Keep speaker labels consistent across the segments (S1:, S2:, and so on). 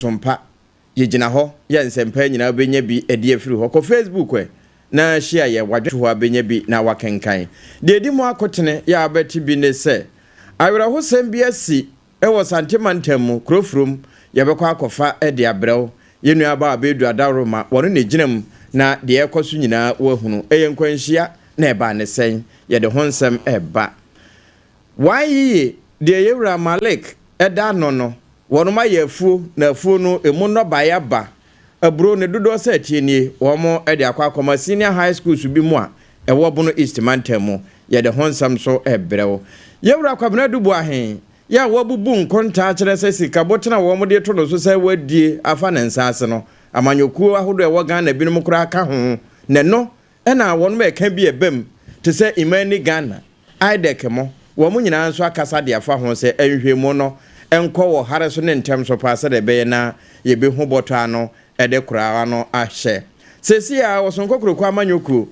S1: Sompa, yɛgyina hɔ yɛ nsɛmpa nyinaa wobɛnya bi adi afiri hɔ. Kɔ Facebook ɛ na hyia yɛ wadwene hɔ a bɛnya bi na wakenkan. Deɛ ɛdi mu akotene yɛ a wobɛte bi ne sɛ, awerɛhosɛm bi asi wɔ Sante mantam mu, kuro furom, yɛbɛkɔ akɔfa de abrɛ wo. Yɛn nuabaa Abedu Adaworoma, wɔno na ɛgyina mu na deɛ ɛrekɔ so nyinaa woahunu. Ɛyɛ nkwanhyia na ɛbaa ne sɛn? Yɛde ho nsɛm reba. Why yiye deɛ yɛwura Malik da ano no, wɔnom ayɛ afuo na afuo no ɛmu nnɔbaeɛ aba aburo ne dodoɔ sɛ ɛteɛ nie, wɔn de akɔ akɔma senior high schools bi mu a ɛwɔ Bono East mantam mu. Yɛde ho nsɛm nso rebrɛ wo. Yɛwura Kwabena Adu Boahen yɛ a wabubu nkontaa kyerɛ sɛ sika botene a wɔn de to no so sɛ wadie afa ne nsa ase no, amanyɔkuo ahodoɔ a ɛwɔ Ghana binom koraa ka ho na ɛno na wɔnom ɛka bi ɛbam te sɛ Imani Ghana, IDEC mo, wɔn nyinaa nso akasa de afa ho sɛ nhwehwɛmu no nkɔ wɔ hare so ne ntɛm so paa sɛdeɛ ɛbɛyɛ na yɛbɛhu bɔtɔ ano de koraa ano ahyɛ. Seesei ara wɔ Sonkɔ Kuroko amanyɔkuo,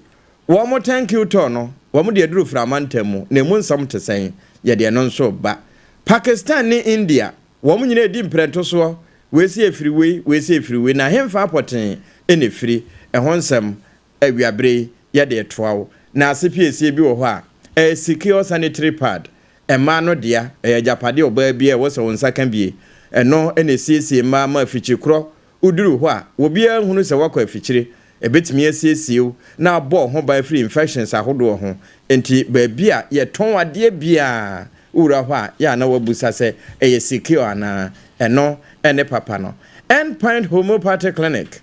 S1: wɔn Thank you tour no, wɔn de aduru Frama ntam mu, na ɛmu nsɛm te sɛn? Yɛde ɛno nso reba. Pakistan ne India, wɔn nyinaa redi mprɛntosoɔ, wei se ɛfiri wei, wei se ɛfiri wei, na henfa pɔtee na ɛfiri? Ɛho nsɛm Awiabere yi yɛde retoa wo. Na ase piesie bi wɔ hɔ a, ɛyɛ secure sanitary pad. Mmaa no dea, ɛyɛ agyapadeɛ a ɔbaa biara ɛwɔ sɛ wo nsa ka bie. Ɛno na ɛsiesie mmaa ma afikyi korɔ. Woduru hɔ a, obiara nhunu sɛ woakɔ afikyire. Ɛbɛtumi asiesie wo na abɔ wo ho ban afiri infections ahodoɔ ho. Enti baabi a yɛtɔn adeɛ biara, wowura hɔ a, yɛ a na woabusa sɛ ɛyɛ secure anaa. Ɛno ne papa no. End Point Homeopathy Clinic.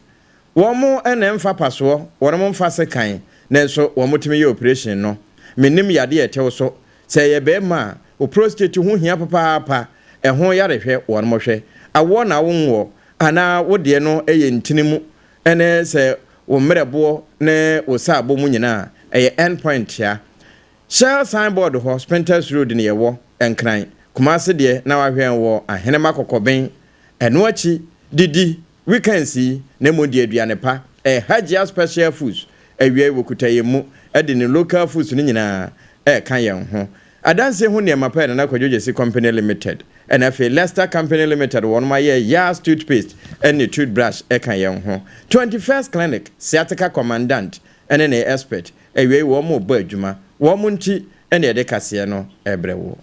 S1: Wɔn na ɛmfa pasoɔ, wɔnom mfa sekan, nanso wɔn tumi yɛ operation no. Mennim yadeɛ a ɛte wo so. Sɛ ɛyɛ barima a, wo prostate ho hia papaapa, ɛho yarehwɛ wɔnom hwɛ. Awoɔ na wo nwoɔ, anaa wo deɛ no yɛ ntini mu, ne sɛ wo mmerɛboɔ ne wo saabo mu nyinaa a, ɛyɛ end point tia. Shell sign board hɔ, Spintex road na yɛwɔ, Nkran. Kumasi deɛ na wahwɛn wɔ Ahenema Kɔkɔben. Ɛno akyi, didi, Weekends yi na mmom di aduane pa. Ɛyɛ Hajia Special Foods awia yi wɔkuta yɛn mu de ne local foods no nyinaa ɛreka yɛn ho. Adansie ho nneɛma pa yɛ Nana Kwadwo Gyasi Company Limited ɛna afei Lester Company Limited wɔnom ayɛ Yas Toothpaste ɛne toothbrush ɛka yɛn ho. 21st Clinic, Sciatica Commandant ɛne ne expert awia yi wɔn rebɔ adwuma. Wɔn nti na yɛde kaseɛ no rebrɛ woɔ.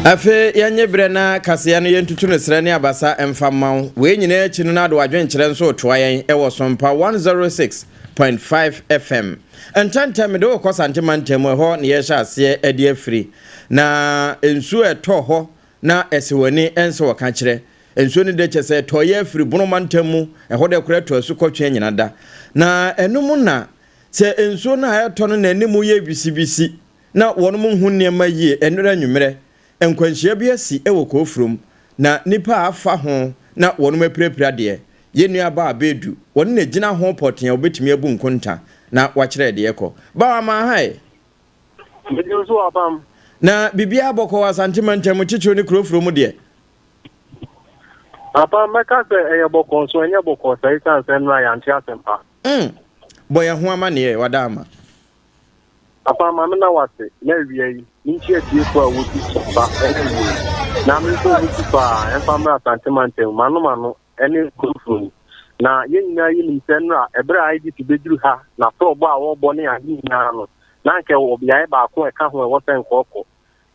S1: Afei yɛnye berɛ na kaseɛ no yɛntutu no serɛ ne abasa mfa mma wo. Wei nyinaa akyi no na ade w'adwenkyerɛ nso retoa yɛn wɔ Sompa 106.5 FM. Ntɛntɛm mede wo rekɔ Sante mantam mu, ɛhɔ na yɛrehyɛ aseɛ de afiri. Na nsuo a ɛtɔ hɔ na ɛsɛ w'ani ɛnsɛ wɔka kyerɛ. Nsuo no deɛ kyɛ sɛ ɛtɔeɛ afiri Bono mantam mu, ɛhɔ deɛ koraa ɛtɔ asu kɔtwe anyina da. Na ɛno mu na sɛ nsuo no a ɛtɔ no na anim yɛ wisibisi na wɔnom nhu nneɛma yie. Ɛnora anwummerɛ, nkwanhyia bi asi wɔ Kofurom na nnipa a afa ho na wɔnom apirapira deɛ, yɛn nua baa Bedu, wɔno na ɛgyina ho pɔtee a wɔbɛtumi abu nkonta na wakyerɛ deɛ ɛkɔ. Bawa Maahae!
S2: Mede nso apam.
S1: Na biribiara bɔkɔ wɔ Asante mantam titiriw ne Kurofuro mu deɛ?
S2: Papa, mɛka sɛ ɛyɛ bɔkɔɔ nso ɛnyɛ bɔkɔɔ saa esiane sɛ nnora yɛante asɛmpa.
S1: Mm. Bɔ yɛn ho amanneɛ, wada ama.
S2: Papa, ma menna wo ase na awia yi menkyia atiefo a wɔtu ba ɛne awia yi na me nso wɔtu paa ɛmfa mmra Asante mantam m'ano m'ano ne Kurofuro mu. Na yɛn nyinaa yɛnim sɛ nnora ɛberɛ a IGP bɛduru ha na prɔbɔ a wɔrebɔ ne ade nyinaa no na anka ɛwɔ beaeɛ baako a ɛka ho a ɛwɔ sɛ nka ɔkɔ.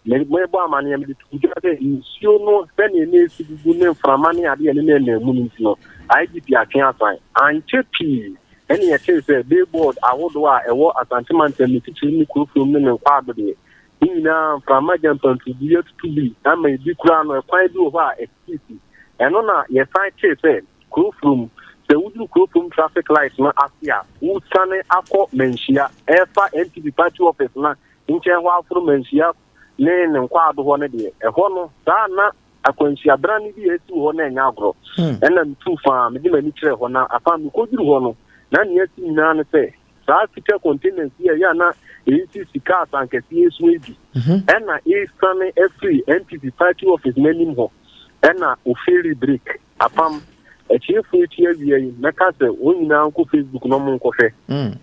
S2: Mebɔ amanneɛ mede to dwa sɛ nsuo no sɛdeɛ na ɛsi gugu ne mframa ne adeɛ ne na ɛnam mu no nti no, IGP atwe asan. Ankyɛ pii ɛne yɛtee sɛ billboard ahodoɔ a ɛwɔ Asante mantam ne titiri ne Kurofurom ne ne nkwaado deɛ, ne nyinaa mframa gya mpanturuguiɛ atutu bi ama ebi koraa no ɛkwan bi wɔ hɔ a ɛsisi. Ɛno na yɛsan tee sɛ Kurofurom, sɛ woduru Kurofurom traffic light no ase a, wosiane akɔ Manhyia, ɛrefa NPP party office no nkyɛn hɔ aforo Manhyia ne ne nkwaado hɔ no deɛ, ɛhɔ no, saa na akwanhyia brane bi a asi wɔ hɔ na ɛnyɛ agorɔ. Ɛna metuu faa, mede m'ani kyerɛɛ hɔ, na afa mekɔduru hɔ no, na nea asi nyinaa ne sɛ, saa sika containers yi a ɛyɛ a na ɛsisi cars ankɛseɛ so yi bi ɛna ɛsiane afiri NPP party office n'anim hɔ ɛna ofeeli break apam. Atiefoɔ tie awia yi, mɛka sɛ wɔn nyinaa nkɔ Facebook na wɔn nkɔhwɛ.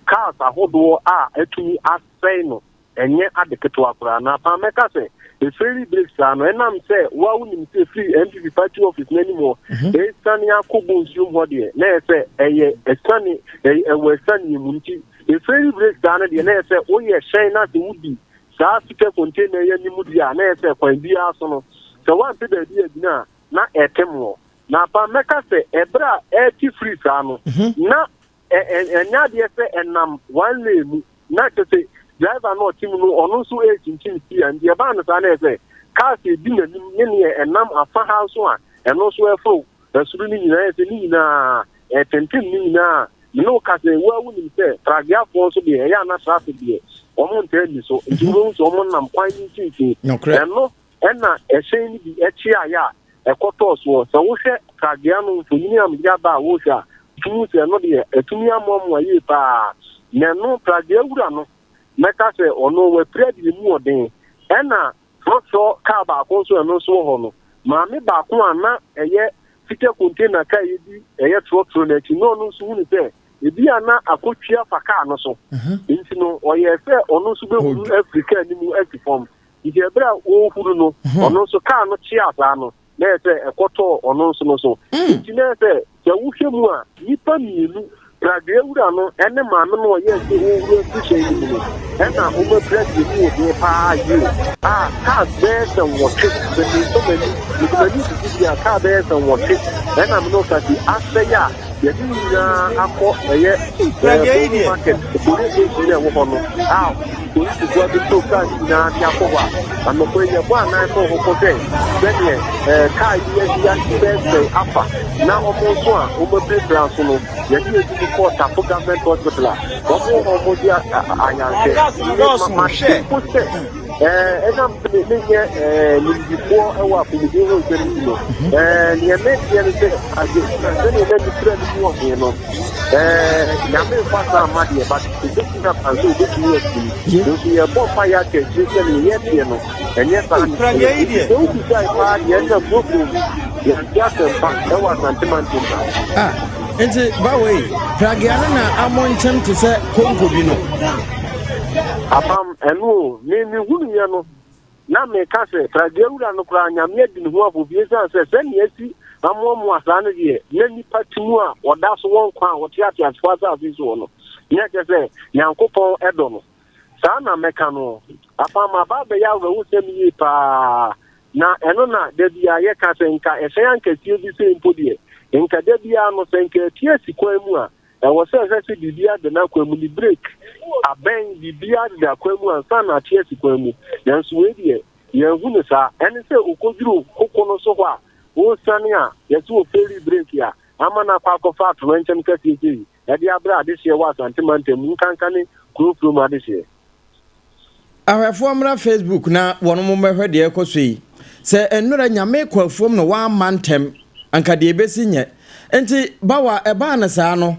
S2: Cars ahodoɔ a atumi asɛe no, ɛnyɛ ade ketewa koraa. Na paa mɛka sɛ, ɛfiri break saa no, ɛnam sɛ wo a wonim sɛ ɛfiri NPP party office n'anim hɔ, ɛsiane akɔ Bonsuom hɔ deɛ, na ɛyɛ sɛ ɛyɛ ɛsiane, ɛwɔ asiane mu nti, ɛfiri break saa no deɛ, na ɛyɛ sɛ woyɛ hyɛn na sɛ wodi saa sika container yi anim deɛ a, na ɛyɛ sɛ kwan biara so no, sɛ woampɛ baabi agyina a, na ɛpem wɔ. Na paa mɛka sɛ, ɛberɛ a ɛrete firi saa no, na ɛnyɛ adeɛ sɛ ɛnam one lane mu, na kyerɛ sɛ driver no ɔte mu no, ɔno nso ɛrekyinkyim steer. Nti ɛbaa no saa na ɛyɛ sɛ cars ɛdi n'anim ne neɛ ɛnam afa ha nso a ɛno nso ɛforo ɛsoro no nyinaa, ɛyɛ sɛ ne nyinaa ɛtenten ne nyinaa. Me ne wo ka sɛ, wo a wonim sɛ prageafoɔ nso deɛ ɛyɛ ana traffic deɛ wɔn ntaa nni so, nti wobɛhu sɛ wɔn nam kwan no mfimfini. Ɛno ɛna ɛhyɛn no bi ɛkyeaeɛ a ɛkɔtɔɔ soɔ. Sɛ wohwɛ pragea no mfonini a mede aba a wohwɛ a, wotumi hu sɛ ɛno deɛ ɛtumi amoamoa yie paa. Na ɛno pragea wura no, mɛka sɛ ɔno wapira deɛ mu ɔden. Ɛna trɔtrɔ kaa baako nso ɛno nso wɔ hɔ no, maame baako a na ɛyɛ fita container kaa yi di ɛyɛ trɔtrɔ no akyi, na ɔno nso hunu sɛ ebi a na akɔtwi afa kaa no so. Nti no ɔyɛɛ sɛ ɔno nso bɛhuru afiri kaa no mu asi fam. Nti ɛberɛ a ɔrehuru no, ɔno nso kaa no kyea saa no, na ɛyɛ sɛ ɛkɔtɔɔ ɔno nso no so. Nti na ɛyɛ sɛ sɛ wohwɛ mu a, nnipa mmienu, pragea wura no ne maame no a ɔyɛɛ sɛ ɔrehuru afiri hyɛn no mu no, ɛna wɔapira deɛ mu wɔ den paa yie a kaa bɛyɛ sɛ 8, sɛ mensɔ m'ani, mede m'ani susu deɛ a, kaa bɛyɛ sɛ 8 ɛna me ne wo ka si asɛe a yɛde ne nyinaa akɔ ɛyɛ Bono market police station na ɛwɔ hɔ no a polisifoɔ abɛtɔ kaa no nyinaa de akɔ hɔ a anɔpa yi yɛbɔ anan kɔ hɔ kɔhwɛ sɛdeɛ kaa yi asi asɛesɛe afa na wɔn nso a wɔapirapira nso no yɛde ebi mu kɔɔ Tafo government hospital a wɔn wɔ hɔ wɔde ayarehwɛ. Mate mpo sɛ ɛnam sɛ menyɛ nimdifoɔ wɔ apɔmuden ho nsɛm nti no, neɛ meteɛ no sɛ sɛdeɛ na nipira no mu ɔden no, Nyame mfa saa mma deɛ, but ɛbɛtumi aba sɛ wɔbɛtumi afiri mu. Nso yɛbɔ mpa yɛ aka akyire sɛ neɛ yɛteɛ no, ɛnyɛ saa ne teɛ. Nti sɛ wobisae paa deɛ, ɛnna kurokurom yɛante asɛmpa ɛwɔ Asante mantam ha.
S1: Ah, nti bawei, pragea no na amɔ nkyɛm te sɛ konko bi no.
S2: Apam, ɛno o, me mehunuiɛ no, na meka sɛ, Pragea wura no koraa, Nyame adi ne ho afofie esiane sɛ sɛnea asi amoamoa saa no deɛ, na nnipa te mu a wɔda so wɔ nkwa a wɔte ateasefoɔ asase soɔ no, na ɛkyerɛ sɛ Nyankopɔn dɔ no. Saa na mɛka no. Apam, aba abɛyɛ awerɛhosɛm yie paa, na ɛno na da biara yɛka sɛ nka ɛhyɛn ankɛseɛ bi sei mpo deɛ, nka da biara no sɛ nka ɛte asi kwan mu a, Ɛwɔ sɛ ɛhwɛ sɛ biribiara da n'akwan mu, ne breki, abɛn, biribiara deda akwan mu ansa na ate asi kwan mu. Nanso wei deɛ, yɛanhu no saa. Ɛne sɛ ɔkɔduru koko no so hɔ a, ɔresiane a, yɛse ɔfeeli breki a, ama no akɔ akɔfa atoyerɛnkyɛm kɛseɛ sei de abrɛ adehyeɛ wɔ Asante mantam mu, nkanka ne kuro kurom adehyeɛ.
S1: Ahwɛfoɔ mmra Facebook na wɔnom mmɛhwɛ deɛ ɛrekɔ so yi. Sɛ nnora Nyame kɔ afuom na wamma ntɛm, anka deɛ ɛbɛsi nyɛ. Nti Bawa ɛbaa no saa no,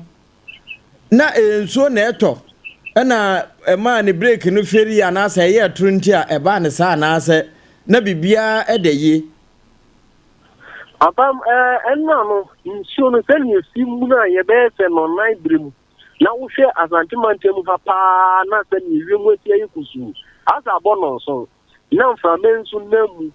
S1: na ɛyɛ nsuo na ɛtɔ ɛna ɛmaa ne breki no feri anaasɛ ɛyɛɛ toro nti a ɛbaa no saa anaasɛ na biribiara ɛda yie?
S2: Abam, ɛɛ, ɛnna no, nsuo no sɛnea ɛsi mu no a yɛbɛyɛ sɛ nnɔnnan berɛ mu. Na wohwɛ Asante mantam ha paa na sɛnea ewiem asi ayɛ kusuu, asɛ abɔ nnɔnson, na mframa yi nso nam mu,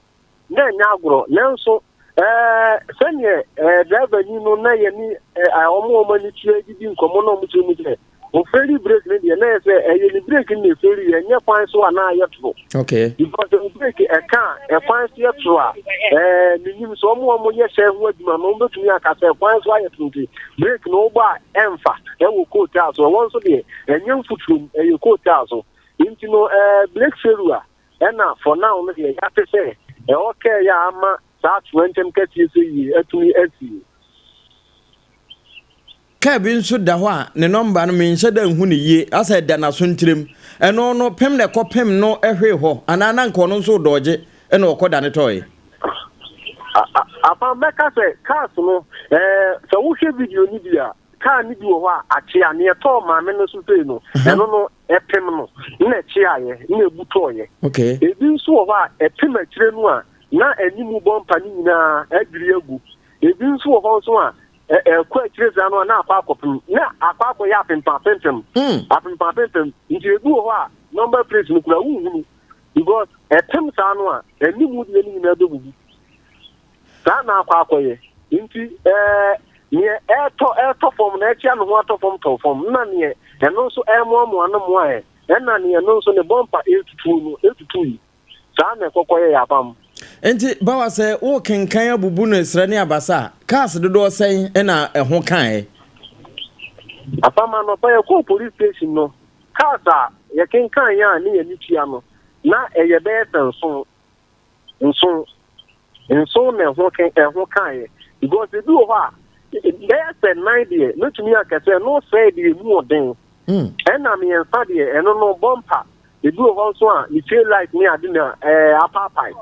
S2: na ɛnyɛ agorɔ. Nanso ɛɛ sɛnea ɛɛ driverni no na yɛne ɛɛ wɔn a wɔn ani tua didi nkɔmmɔ na wɔn kyerɛ mu sɛ ofeeli brake no deɛ na yɛ sɛ ɛyɛ ne brake no na efeeli yɛ ɛnyɛ kwan so a na ayɛ toro.
S1: Okay.
S2: Because sɛ brake ɛka a ɛkwan so yɛ toro a ɛɛ menim sɛ wɔn a wɔyɛ hyɛn ho adwuma no wɔbɛtumi aka sɛ kwan so ayɛ toro nti brake no wobɔ a ɛmfa ɛwɔ kootaa so. Ɛwɔ nso deɛ ɛnyɛ mfuturom ɛyɛ kootaa so. Nti no ɛɛ brake failure ɛna for now no deɛ yɛate sɛ ɛwɔ kɛɛ yɛ ama saa atoyerɛnkyɛm kɛseɛ sɛ yie atumi asi.
S1: Kaa bi nso da hɔ a ne nɔmba no menhyɛ da nhu no yie, asɛ ɛda n'asontirem. Ɛno no, pem na ɛkɔpem no hwee hɔ anaa na anka ɔno nso redɔɔgye na ɔkɔdane tɔe?
S2: Apa, mɛka sɛ cars no, ɛɛ, sɛ wohwɛ video no bi a, kaa no bi wɔ hɔ a akyea. Nea ɛtɔɔ maame no so sei no, ɛno no, ɛpem no na ɛkyeaeɛ na ebu tɔeɛ.
S1: Okay.
S2: Ebi nso wɔ hɔ a ɛpem akyire no a, na anim bɔmpa no nyinaa adwiri agu. Ebi nso wɔ hɔ nso a, Ɛkɔ akyire saa no a na akɔ akɔpem na akɔ akɔyɛ apempem apempem apempem apempem nti ebi wɔ hɔ a number plate no kura wonhunu because ɛpem saa no a anim deɛ no nyinaa bɛbubu saa na akɔ akɔyɛ nti ɛɛ neɛ ɛtɔ ɛtɔ fam na ɛkyia ne ho atɔ fam tɔ fam na neɛ ɛno nso ɛmoamoa no moa ɛ ɛna neɛ ɛno nso ne bɔmpa ɛtutuo no ɛtutu yi. Saa na ɛkɔkɔ yɛ yɛn apam.
S1: Enti Bawa sɛ worekenkan abubu no esrɛ ne abasa a, cars dodoɔ sɛn na ɛho kaeɛ?
S2: Apam anɔpa yɛkɔɔ police station no, cars a yɛkenkan yɛ a ne yɛn ani tua no, na ɛyɛ bɛyɛ sɛ nson. Nson. Nson na ɛho ke ɛho kaeɛ. Because ebi wɔ hɔ a, bɛyɛ sɛ nan deɛ, mɛtumi aka sɛ ɛno sɛe deɛ emu ɔden. Ɛna mmiɛnsa deɛ, ɛno no bɔmpa. Ebi wɔ hɔ nso a ne tail light ne ade na ɛɛ apaapae.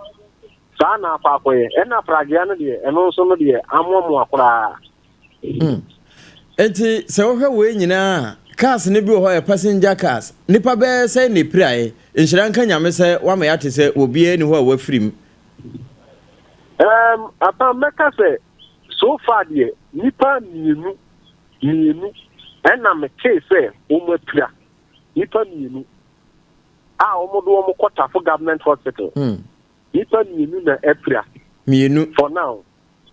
S2: Saa na akɔ akɔyɛ. Ɛna pragea no deɛ, ɛno nso no deɛ amoamoa koraa.
S1: Enti sɛ wohwɛ wei nyinaa a, cars no bi wɔ hɔ yɛ passenger cars. Nnipa bɛyɛ sɛn na epirae? Nhyira nka Nyame sɛ wama yɛate sɛ obiara nni hɔ a wafiri mu.
S2: Um, apa mɛka sɛ so far deɛ nnipa mmienu mmienu ɛna metee sɛ wɔn apira. Nnipa mmienu a wɔde wɔn kɔ Tafo Government Hospital. Nnipa mmienu na apira.
S1: Mmienu.
S2: For now,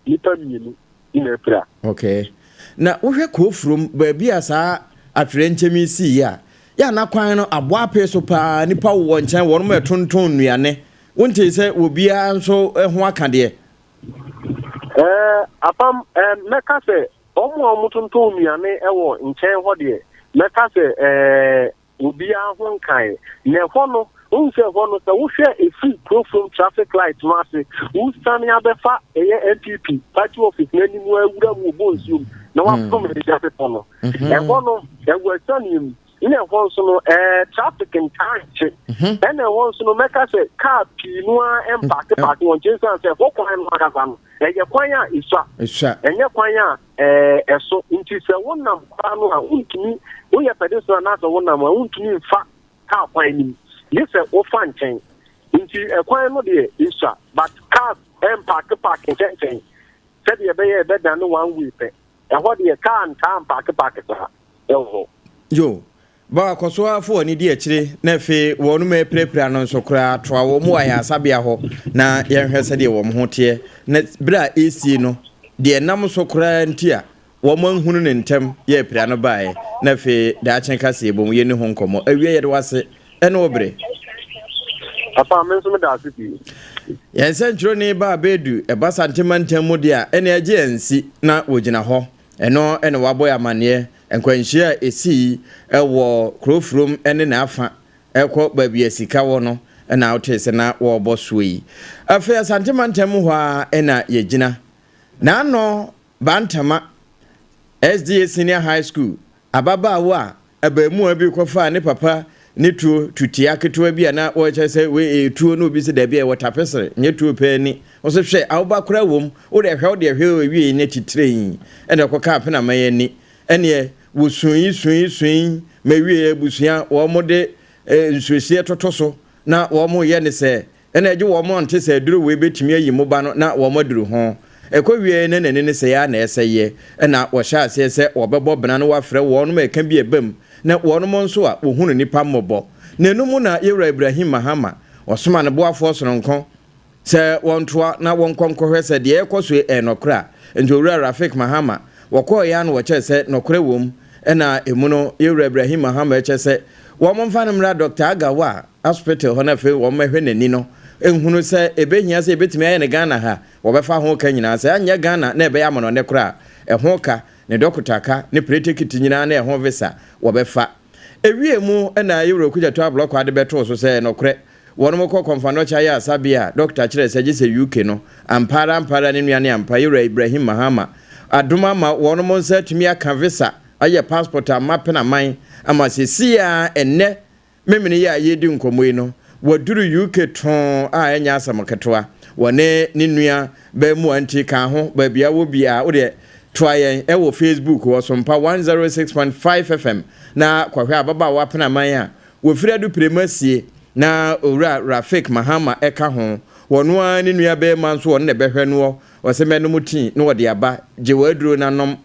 S2: nnipa mmienu na apira.
S1: Okay. Na wohwɛ Kofurom, baabi a saa atwerɛnkyɛm yi siiɛ a, yɛ a na kwan no abɔ apee so paa, nnipa wowɔ nkyɛn, wɔnom ɛtontɔn nnuane. Wontee sɛ obiara nso ho aka deɛ?
S2: Ɛɛ, apam, ɛɛ, mɛka sɛ Wɔn a wɔtontɔn nnuane wɔ nkyɛn hɔ deɛ, mɛka sɛ ɛɛ obiara ho nkae. Na ɛhɔ no, wohu sɛ ɛhɔ no, sɛ wohwɛ ɛfiri Kurofurom traffic light no ase, wosiane abɛfa ɛyɛ NPP party office no anim awura mu wɔ Bonsuom na waforo Manhyia Bepɔ no. Ɛhɔ no, ɛwɔ asianeɛ mu. Ɛna ɛhɔ nso no, ɛɛ traffic ntaa nkye. Ɛna ɛhɔ nso no, mɛka sɛ kaa pii no ara mpaake paake wɔn nkyɛn san sɛ ɛhɔ kwan no ankasa no, ɛyɛ kwan a esua. Ɛnyɛ kwan a ɛɛ ɛso. Nti sɛ wonam kwan no a, wontumi, woyɛ pedestrian anaasɛ wonam a, wontumi nfa kaa kwan no mu. Gye sɛ wofa nkyɛn. Nti ɛkwan no deɛ esua, but cars ɛmpaake paake nkyɛnkyɛn sɛdeɛ ɛbɛyɛ ɛbɛdane one way pɛ. Ɛhɔ deɛ kaa ntaa mpaake paake saa wɔ hɔ.
S1: Yo, Bauer kɔ so ara fa w'ani di akyire na afei wɔnom repirapira no nso koraa toa wɔn wɔ ayaresabea hɔ na yɛnhwɛ sɛdeɛ wɔn ho teɛ na berɛ a ɛresie no deɛ ɛnam so koraa nti a wɔn anhunu no ntɛm yɛ apira no baeɛ na afei daakye kaseɛ bom yɛnni ho nkɔmmɔ. Awie yɛde wo ase ɛne wo bere.
S2: Papa, me nso meda ase pii.
S1: Yɛn sɛnkyerɛwni ba Abedu, ɛba Sante mantam mu de a, ɛnne agye ansi na wogyina hɔ. Ɛno na wɔabɔ yɛn amanneɛ. Nkwanhyia a esii wɔ Kurofurom ne n'afa rekɔ baabi a sika wɔ no na wotee sɛ na wɔrebɔ soɔ yi. Afei Asante mantam mu hɔ ara na yɛgyina. N'ano Bantama SDA Senior High School ababaawa a abaamua bi kɔfaa ne papa ne tuo tutia ketewa bi a na wɔkyerɛ sɛ wei ɛyɛ tuo na obi sɛ dabi ɛwɔ tapesere nyɛ tuo pɛɛ ni. Wɔsɛ hwɛ awoba koraa wom wo deɛ hwɛ wo deɛ hwɛ ewie nyɛ titire yi ɛna ɛkɔka apenaman ani ɛneɛ wɔsui sui sui ma ewie abusua wɔn de nsuohyeɛ toto so na wɔn yɛ ne sɛ Ɛna ɛgye wɔn a ɔnte sɛ aduro wei bɛtumi ayi mo ba no na wɔn aduru ho. Ɛkɔ wieɛ na n'ani no sɛe ara na ɛsɛeɛ. Ɛna wɔhyɛ aseɛ sɛ wɔbɛbɔ bena na wɔafrɛ wɔnom a ɛka bi a ɛba mu na wɔnom nso a wɔhunu nnipa mmɔbɔ. Na ɛno mu na Yɛwura Ibrahim Mahama ɔsoma ne boafoɔ sononko sɛ wɔntoa na wɔnkɔ nkɔhwɛ sɛ deɛ ɛrekɔ so yi ɛyɛ nɔkorɛ a. Nti Owura Rafik Mahama wɔkɔeɛ ara na wɔkyɛɛ sɛ nɔkorɛ wɔ mu. Ɛna ɛmu no Yɛwura Ibrahim Mahama ɛkyɛ sɛ wɔmfa no mmra Dɔkta Agawa Asopetel hɔ na afei wɔn mɛhwɛ n'ani no nhunu sɛ ɛbɛhia sɛ yɛbɛtumi ayɛ no Ghana ha, wɔbɛfa ho ka nyinaa, sɛ anyɛ Ghana na ɛbɛyɛ amanɔne koraa a, ɛho ka, ne dɔkota ka, ne pretekiti nyinaa ne ɛho visa wɔbɛfa. Ɛwiee mu na Yewura Okudzeto Ablɔkɔ ade bɛtoo so sɛ nokorɛ, wɔnom kɔ Kɔmfanɔkye ayarasabea a dɔkota kyerɛɛ sɛ gye sɛ UK no, ampa ara ampa ara ne nua ne ampa Yewura Ibrahim Mahama adom ama wɔnom nsa atumi aka visa ayɛ passport ama penaman ama seesei ara ɛnnɛ Memene yi a yɛredi nkɔmmɔ yi no, waduru UK too a ɛnyɛ asɛm ketewa. Wɔne ne nua baamua nti ka ho baabi a wɔ biara. Wo deɛ toa yɛn wɔ Facebook wɔ Sompa 106.5 FM na kɔhwɛ ababaawa penaman a wɔfiri Adupire mu asie na Owura Rafik Mahama ka ho. Wɔno ara ne nua barima nso ɔno na ɛbɛhwɛ noɔ. Ɔsɛ mɛnom tea na wɔde aba. Gye w'aduro na nom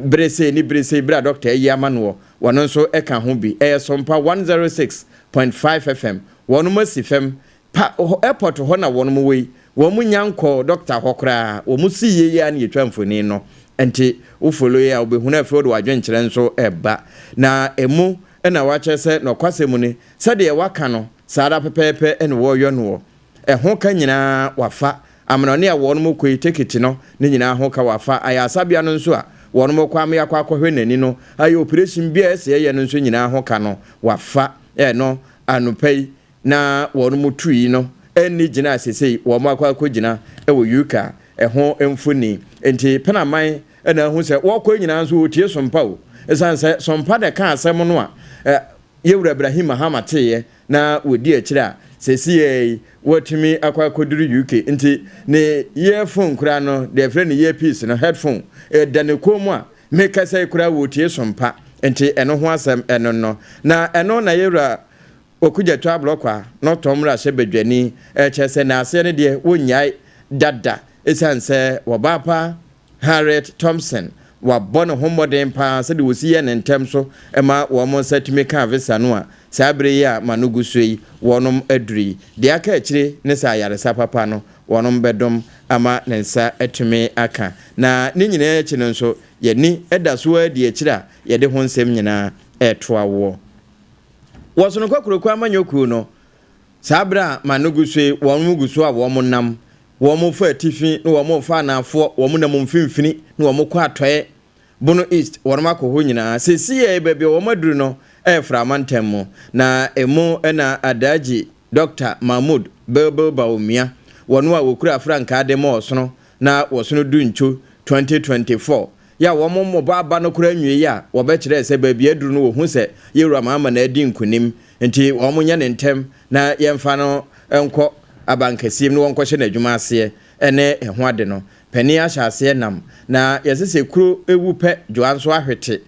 S1: bere sei ne bere sei bere a dɔkta ayi ama noɔ. Wɔno nso ka ho bi. Ɛyɛ Sompa 106.5 FM. Wɔnom asi fam pa hɔ airport hɔ na wɔnom wɔ yi. Wɔn nnya nkɔɔ dɔkta hɔ koraa. Wɔn si yie yi ara na yɛtwa mfonin no. Nti wo follow yi a wobɛhunu afei wode w'adwenkyerɛ nso reba. Na ɛmu na wakyerɛ sɛ nɔkwasɛm mu ni, sɛdeɛ waka no saa ara pɛpɛɛpɛ na wɔreyɔ noɔ. Ɛho ka nyinaa wafa. Amanɔne a wɔnom kɔ yi tekiti no ne nyinaa ho ka wafa. Ayaresabea no nso a wɔnom kɔ ama yɛakɔ akɔhwɛ n'ani no ayɛ operation biara a ɛsɛ yɛyɛ no nso nyinaa ho ka no wafa. Ɛno anɔpa yi na wɔnom tui no nni gyina a sesei wɔn akɔ akɔgyina wɔ UK a ɛho mfoni. Nti Penaman na ahu sɛ wɔkɔ nyinaa nso wɔtie Sompa o. Ɛsiane sɛ Sompa na ɛka asɛm no a Yɛwura Ibrahim Mahama teeɛ na wɔdi akyire a sesei yi wɔatumi akɔ akɔduru UK. Nti ne earphone koraa no, deɛ yɛfrɛ no earpiece no, headphone, ɛda ne kɔn mu a mekasa yi koraa wɔtie Sompa. Nti ɛno ho asɛm ɛno no. Na ɛno na Yɛwura Okudzeto Ablɔkwa na ɔtɔ mmarahyɛbadwani, kyerɛ sɛ n'aseɛ no deɛ wɔnnyae da da ɛsiane sɛ wɔbaa pa Harriet Thompson wabɔ ne ho mmɔden pa ara sɛdeɛ wɔsi yɛ no ntɛm so ma wɔn nsa tumi ka visa no a saa berɛ yi a ma no gu so yi wɔnom aduru yi. Deɛ aka akyire ne sɛ ayaresa papa no wɔnom bɛdom ama ne nsa atumi aka. Na ne nyinaa akyi no nso yɛni da so ara di akyire a yɛde ho nsɛm nyinaa retoa woɔ. Wɔ Sononkwa Kurokuo Amanyɔ Kuo no, saa berɛ a Mano gu so yi, wɔn gu so a wɔn nam, wɔn fa atifi na wɔn fa anaafoɔ, wɔn nam mfimfini na wɔn kɔ atɔeɛ, Bono East, wɔn akɔ hɔ nyinaa. Seesei baabi a wɔn aduru no yɛ Frama ntam mu, na emu na Adaagyi Dɔkta Mahmood Bilbil Bawumia, wɔn a wɔkura frankaa de ma ɔsono na wɔsono du ntwo 2024 yɛ a wɔn mmɔbɔ aba no koraa nwiei a wɔbɛkyerɛɛ sɛ baabi aduru no wɔhu sɛ Yɛwura Mahama na adi nkunim nti wɔn nyɛ no ntɛm na yɛmfa no nkɔ abankɛseɛ mu na wɔnkɔhyɛ no adwuma aseɛ ne ɛho ade no. Panin ahyɛ aseɛ nam na yɛse sɛ kuro wu pɛ dwoa nso ahwete.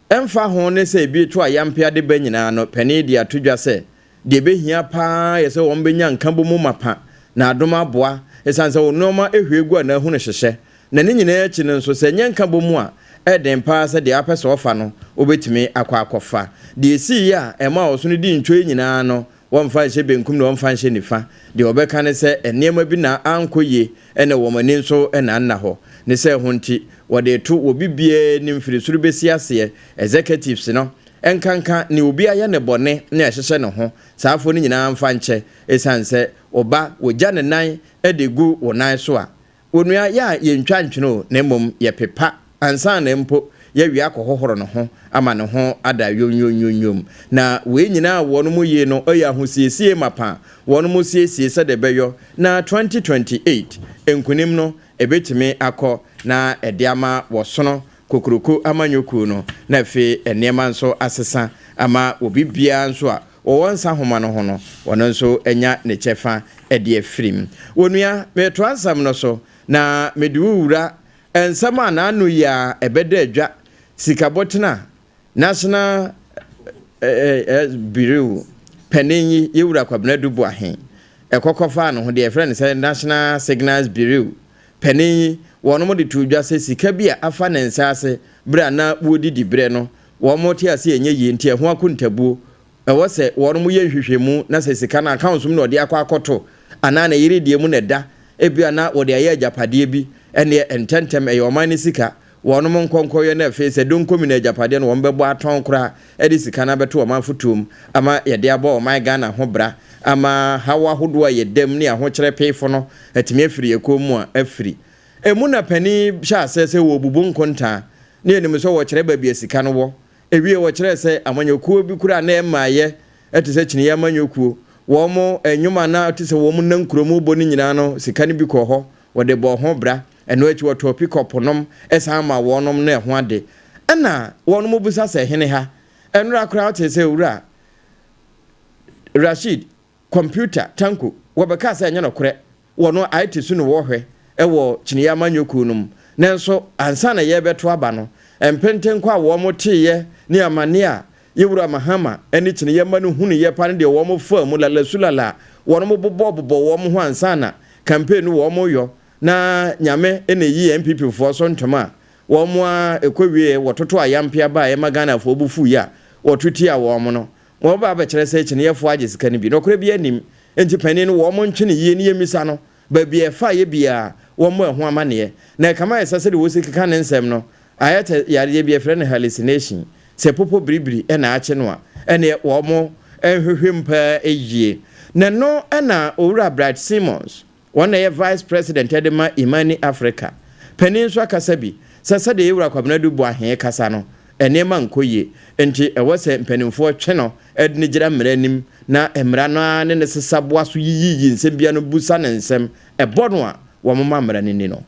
S1: Ɛmfa ho ne sɛ ebi to ayampe ade ba nyinaa no panin de ato dwa sɛ Deɛ ɛbɛhia pa ara yɛ sɛ wɔbɛnya nkabom mapa na adom aboa, ɛsiane sɛ wo nnoɔma hwie gu anaa hunu hyehyɛ. Na ne nyinaa akyi no nso, sɛ ɛnyɛ nkabom a, ɛyɛ den pa ara sɛ deɛ wapɛ sɛ ɔfa no, wobɛtumi akɔ akɔfa. Deɛ ɛsiiɛ a ɛmaa ɔsono dii ntwo yi nyinaa no, wɔmfa nhyɛ benkum na wɔmfa nhyɛ nifa. Deɛ wɔbɛka ne sɛ nneɛma bi na ankɔ yie na wɔn ani nso na anna hɔ. Ne sɛ ɛho nti, wɔde reto obi biara anim firi soro bɛsi aseɛ, executives no, Ɛnkanka nea obi ayɛ no bɔne na ɛhyehyɛ ne ho, saa afo no nyinaa mfa nkyɛ, esiane sɛ wo ba, wogya ne nan de gu wo nan so a, onua, yɛ a yentwa ntwene o, na mmom yɛpepa ansa na mpo yɛawie akɔhohoro ne ho ama ne ho ada yomyomyomyom. Na wei nyinaa a wɔnom yie no yɛ ahosiesie mapa a wɔnom siesie sɛdeɛ ɛbɛyɔ na 2028 nkunim no ɛbɛtumi akɔ na ɛde ama wɔsono Kokroko amanyɔ kuo no na afei nneɛma nso asesa ama obi biara nso a wɔwɔ nsa nhoma no ho no ɔno nso anya ne kyɛfa de afiri mu. Onua, meretoa nsɛm no so na mede wo wura nsɛm a n'ano yi ara ɛbɛda adwa, sikabɔtena National Bureau panin yi, Yɛwura Kwabena Adu Boahen, ɛkɔ kɔfaa ne ho deɛ yɛfrɛ no sɛ National Signals Bureau panin yi, wɔnom de too dwa sɛ sika bi a afa ne nsa ase berɛ a na wɔredidi berɛ no, wɔn te ase ɛnyɛ yie nti ɛho akontabuo ɛwɔ sɛ wɔnom yɛ nhwehwɛmu na sɛ sika no accounts mu na ɔde akɔ akɔto anaa ne yere deɛ mu na ɛda, ebia na wɔde ayɛ agyapadeɛ bi, ɛnneɛ ntɛntɛm ɛyɛ ɔman no sika, wɔnom nkɔ nkɔyɛ na afei sɛ donkomi no agyapadeɛ no wɔn bɛbɔ atɔn koraa de sika no abɛto ɔman fotoɔ mu ama yɛde abɔ ɔman Ghana ho bra ama haw ahodoɔ a yɛda mu ne ahokyerɛ peefo no atumi afiri yɛn kɔn mu a afiri. Emu na panin hyɛ aseɛ sɛ wɔrebubu nkontaa na yɛnim sɛ wɔkyerɛ baabi a sika no wɔ. Ɛwie wɔkyerɛɛ sɛ amanyɔkuo bi koraa na ɛmmaeɛ te sɛ Kyiniiɛ amanyɔkuo, wɔn nnwom a na te sɛ wɔn nam kurom rebɔ no nyinaa no sika no bi kɔɔ hɔ, wɔde bɔɔ ho bra. Ɛno akyi wɔtɔɔ pikɔpo nom san maa wɔnom no ɛho ade. Ɛna wɔnom bisa sɛ hene ha? Ɛnora koraa wotee sɛ Owura Rasheed Computer Tanko wɔbɛkaa sɛ ɛnyɛ nokorɛ wɔ no IT so na wɔhwɛ wɔ Kyiniiɛ Amanyɔ Kuo no mu. Nanso ansa na yɛrebɛto aba no, mpentenkɔ a wɔn teeɛ ne amaneɛ a Yɛwura Mahama ne Kyiniiɛ mma no hunuiɛ pa ne deɛ wɔn faa mu lalasulala a wɔnom bobɔɔ bobɔɔ wɔn ho ansa na campaign no wɔn yɔ na Nyame na ɛyi NPP foɔ so ntoma a wɔn a ɛkɔ wie wɔtoto ayampe aba a ɛma Ghanafoɔ bo fuiɛ a wɔto tia wɔn no, wɔn ba abɛkyerɛ sɛ kyiniiɛfoɔ agye sika no bi. Nɔkorɛ biara nnim. Enti panin no wɔn ntwe no yie na yɛmmisa no baabi a ɛfaeɛ biara wɔmmɔ ɛho amaneɛ. Na ɛkame ayɛ sɛ sɛdeɛ wɔsi keka ne nsɛm no ayɛ tɛ yareɛ bi yɛfrɛ no hallucination. Sɛ popo biribiri na akye no a ɛneɛ wɔn nhwehwɛ mu paa yie. Na ɛno na Owura Bright Simons, wɔn na ɛyɛ Vice President de ma Imani Africa panin nso akasa bi sɛ sɛdeɛ Yɛwura Kwabena Adu Boahen kasa no nneɛma nkɔ yie nti ɛwɔ sɛ mpanimfoɔ twe no de no gyina mmara anim na mmara no ara ne no sesa boa so yiyiyi nsɛm biara no busa no nsɛm ɛbɔ no a wɔmma mmara no nni no.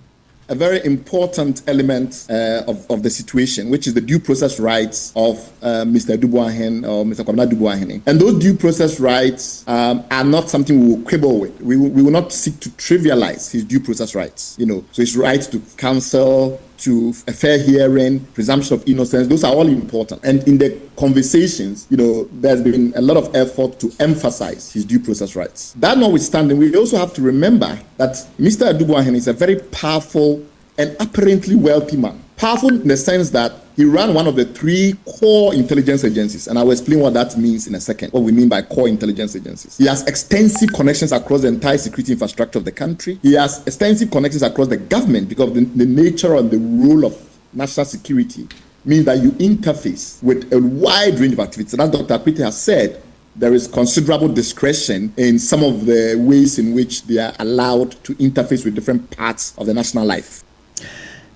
S3: A very important element of, of the situation, which is the due process rights of Mr. Adu Boahen or Mr. Kwabena Adu Boahene. And those due process rights are not something we will quibble with. We, we will not seek to trivialize his due process rights. You know, so his right to counsel, to a fair hearing, presumption of innocence, those are all important. And in the conversations, you know, there's been a lot of effort to emphasize his due process rights. That notwithstanding, we also have to remember that Mr. Adu Boahen is a very powerful and apparently wealthy man. Powerful in the sense that he ran one of the three core intelligence agencies, and I will explain what that means in a second, what we mean by core intelligence agencies. He has extensive connections across the entire security infrastructure of the country. He has extensive connections across the government because the, the nature and the role of national security means that you interface with a wide range of activities. And as Dr. Akwetey has said, there is considerable discretion in some of the ways in which they are allowed to interface with different parts of the national life.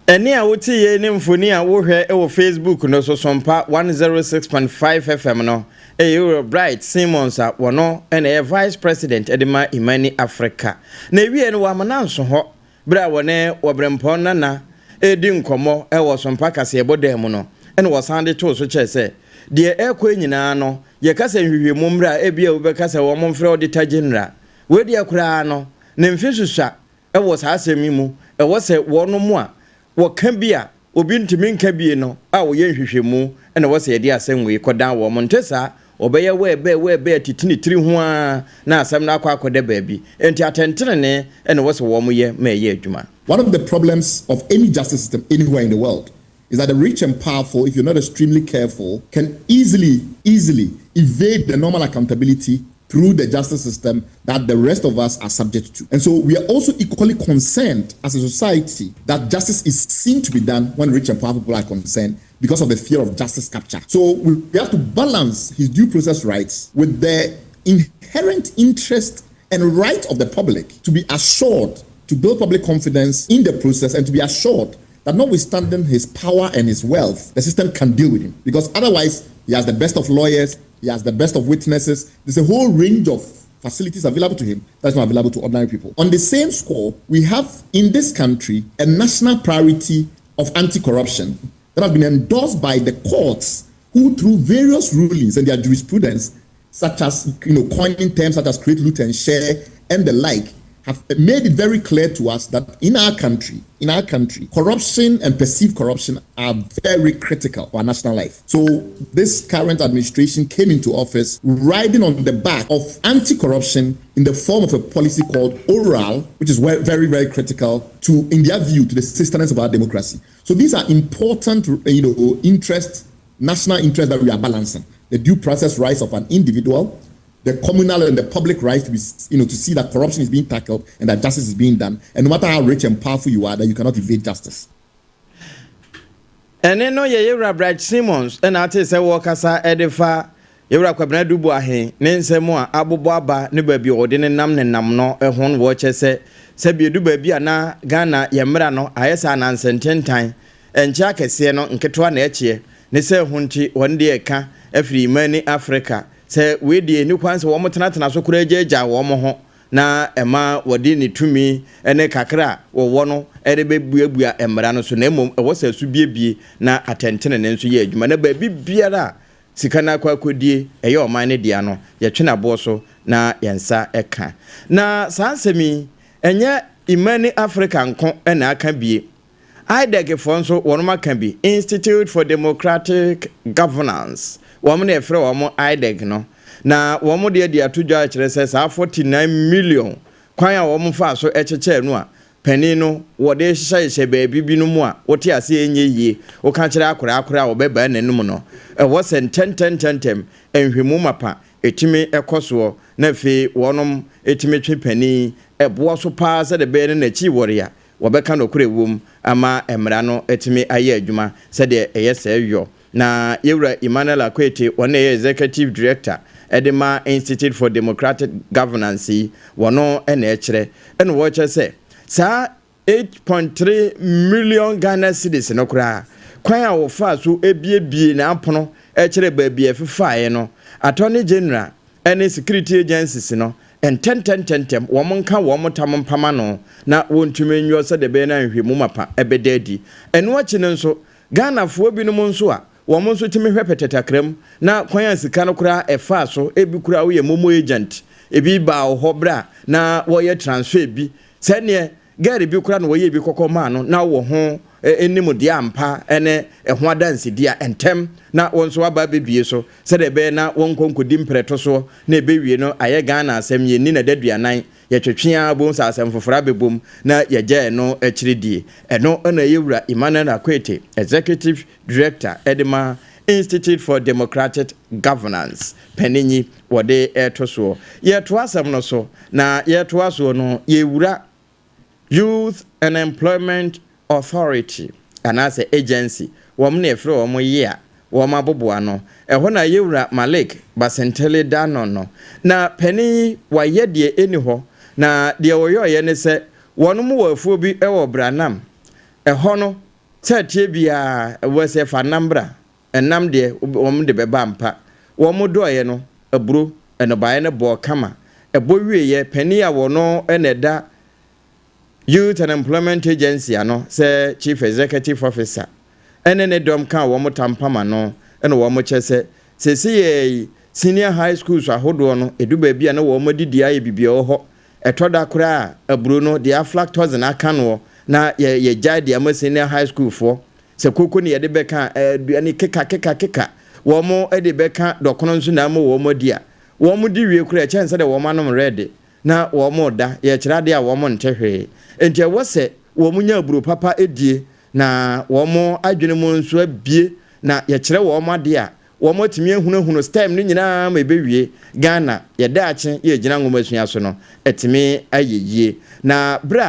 S1: Ɛnne a wote yei ne mfoni a wohwɛ wɔ Facebook no so Sompa 106.5 FM no yɛ Ewura Bright Simons a wɔno na ɛyɛ Vice President de ma Imani Africa. Na ewiei no wɔama no anso hɔ bere a wɔne Wɔbrempɔn Nana redi nkɔmmɔ wɔ Sompa kaseɛbɔ dan mu no na wɔsan de too so kyerɛ sɛ deɛ ɛrekɔ yi nyinaa no yɛka sɛ nhwehwɛmu mmra a ebia obi bɛka sɛ wɔmfrɛ Auditor General. Wei deɛ koraa no ne mfe susua Wɔ saa asɛm yi mu, ɛwɔ sɛ wɔnom a wɔka bi a obi ntumi nka bie no a wɔyɛ nhwehwɛmu na ɛwɔ sɛ yɛde asɛm wei kɔdan wɔn. Nte saa, wɔbɛyɛ wɛɛbɛɛ wɛɛbɛɛ atiti ne tiri ho ara na asɛm no akɔ akɔda baabi. Enti atɛntenenee na ɛwɔ sɛ wɔyɛ ma ɛyɛ adwuma.
S3: One of the problems of any justice system anywhere in the world is that the rich and powerful, if you're not extremely careful, can easily, easily evade the normal accountability through the justice system that the rest of us are subject to. And so we are also equally concerned as a society that justice is seen to be done when rich and powerful people are concerned because of the fear of justice capture. So we have to balance his due process rights with the inherent interest and right of the public to be assured to build public confidence in the process and to be assured that notwithstanding his power and his wealth, the system can deal with him. Because otherwise, he has the best of lawyers, he has the best of witnesses. There's a whole range of facilities available to him that's not available to ordinary people. On the same score, we have in this country a national priority of anti corruption that has been endorsed by the courts who, through various rulings and their jurisprudence, such as you know, coining terms such as create, loot, and share, and the like, have made it very clear to us that in our country, in our country, corruption and perceived corruption are very critical for our national life. So this current administration came into office riding on the back of anti-corruption in the form of a policy called ORAL, which is very, very critical to, in their view, to the sustenance of our democracy. So these are important, you know, interests, national interests that we are balancing. The due process rights of an individual, the communal and the public right to be, you know, to see that corruption is being tackled and that justice is being done. And no matter how rich and powerful you are, that you cannot evade justice.
S1: Ɛne no yɛ Yɛwura Bright Simons na ate sɛ wɔrekasa de fa Yɛwura Kwabena Adu Boahen ne nsɛm a abobɔ aba ne baabi a wɔde nenam nenam no ho no wɔkyɛ sɛ sɛbi edu baabi a na Ghana yɛ mmara no ayɛ sɛ ananse ntentan ɛnkyɛ akɛseɛ no nketewa na ɛkyeɛ ne sɛ ho nti wɔn deɛ ɛka afiri Imani Africa Sɛ wei deɛ ɛnni kwan sɛ wɔtenatena so koraa gyaagyaa wɔn ho na ɛma wɔde ne tumi ne kakra a wɔwɔ no de bɛbuabua mmara no so, na mmom ɛwɔ sɛ ɛso biebie na atɛntenenee nso yɛ adwuma, na baabi biara a sika no akɔ akɔdie ɛyɛ ɔman no dea no, yɛtwe no aboɔ so na yɛn nsa ka. Na saa nsɛm yi, ɛnyɛ Imani Africa nko na aka bie. IDEC foɔ nso wɔnom aka bi, Institute for Democratic Governance, wɔn na yɛfrɛ wɔn IDEC no, na wɔn deɛ de ato dwa kyerɛ sɛ saa 49 million Kwan a wɔn faa so kyekyɛɛ no a panin no wɔde hyehyɛhyehyɛ baabi binom a wote aseɛ ɛnyɛ yie, woka kyerɛ akoraa koraa a ɔbɛbaa n'anum no, ɛwɔ sɛ ntɛntɛntɛntɛm nhwɛmu mapa ɛtumi kɔ soɔ na afei wɔnom tumi twe panin boɔ so paa sɛdeɛ ɛbɛyɛ no n'akyi wɔre a wɔbɛka nokorɛ wom ama mmara no atumi ayɛ adwuma sɛdeɛ ɛyɛ sɛ yɔ. Na Yɛwura Emmanuel Akwetey, ɔno na ɛyɛ Executive Director de ma Institute for Democratic Governance yi, wɔno na ɛkyerɛ. Ɛna wɔkyerɛ sɛ saa 8.3 million Ghana cedis no koraa, kwan a wɔfaa so biebie n'apono kyerɛ baabi a ɛfefaeɛ no, Attorney General ne security agencies no ntɛntɛntɛntɛm wɔn nka wɔn tam mpam ano na wɔntumi nyɔ sɛdeɛ ɛbɛyɛ na nhwɛmu mapa ɛbɛda adi. Ɛno akyi no nso, Ghanafoɔ binom nso a wɔn nso tumi hwɛ pɛtɛtakra mu na kwan a sika no koraa ɛfaa so, ebi koraa woyɛ momo agent, ebi baa wo hɔ berɛ a na wɔyɛ transfer bi, sɛ neɛ girl bi koraa na wɔyɛɛ bi kɔkɔ maa no na wowɔ ho nimdeɛ ampa ne ɛho adansedie a, ntɛm na wo nso woaba abɛbue so sɛdeɛ ɛbɛyɛ na wɔnkɔ nkɔdi mprɛto soɔ na ɛbɛwie no ayɛ Ghana asɛm, yɛnni no adaduanan, yɛtwetwe ara wobɛhu sɛ asɛm foforɔ abɛbom na yɛgya ɛno akyiri die. Ɛno na ɛyɛ Wura Emmanuel Akwetey, Executive Director de ma Institute for Democratic Governance panin yi wɔde reto soɔ. Yɛretoa asɛm no so, na yɛretoa soɔ no yɛrewura Youth and Employment Authority anaasɛ Agency, wɔn na yɛfrɛ wɔn YEA, wɔn aboboa ano. Ɛhɔ na yɛwura Malik Basintale Danon no. Na panin yi wayɛ deɛ ɛnni hɔ, na deɛ ɔyɔeɛ ne sɛ wɔn wɔ afuo bi wɔ Branam, ɛhɔ no Sɛ ɛteɛ biara, ɛwɔ sɛ fa nam bra. Ɛnam deɛ, wɔn de bɛba ampa. Wɔn dɔeɛ no, aburo, nnɔbaeɛ no bɔɔ kama. Ɛbɔ wieeɛ, panin a wɔno na ɛda Youth and Employment Agency ano sɛ Chief Executive Officer ne ne dɔm kaa wɔn tampam ano na wɔn kyɛ sɛ, seesei yi Senior High Schools ahodoɔ no, ɛdu baabi a na wɔn adidi ayɛ biribi wɔ hɔ. Ɛtɔ da koraa a, aburo no, deɛ aflatoxin aka noɔ na yɛ yɛgyae de ama senior high school foɔ. Sɛ koko ne yɛde bɛka a, aduane keka keka keka. Wɔn de bɛka dɔkono nso na ama wɔn adi a, wɔn di wie koraa ɛkyɛn sɛdeɛ wɔn anom rɛde na wɔn reda. Yɛkyerɛ adeɛ a wɔn nte hwee. Enti ɛwɔ sɛ wɔn nya aburo papa die na wɔn adwene mu nso abue na yɛkyerɛ wɔn adeɛ a Wɔatumi ahunahunu stem no nyinaa ma ɛbɛwie Ghana yɛ daakye yɛ gyina nwomasua so no atumi ayɛ yie. Na berɛ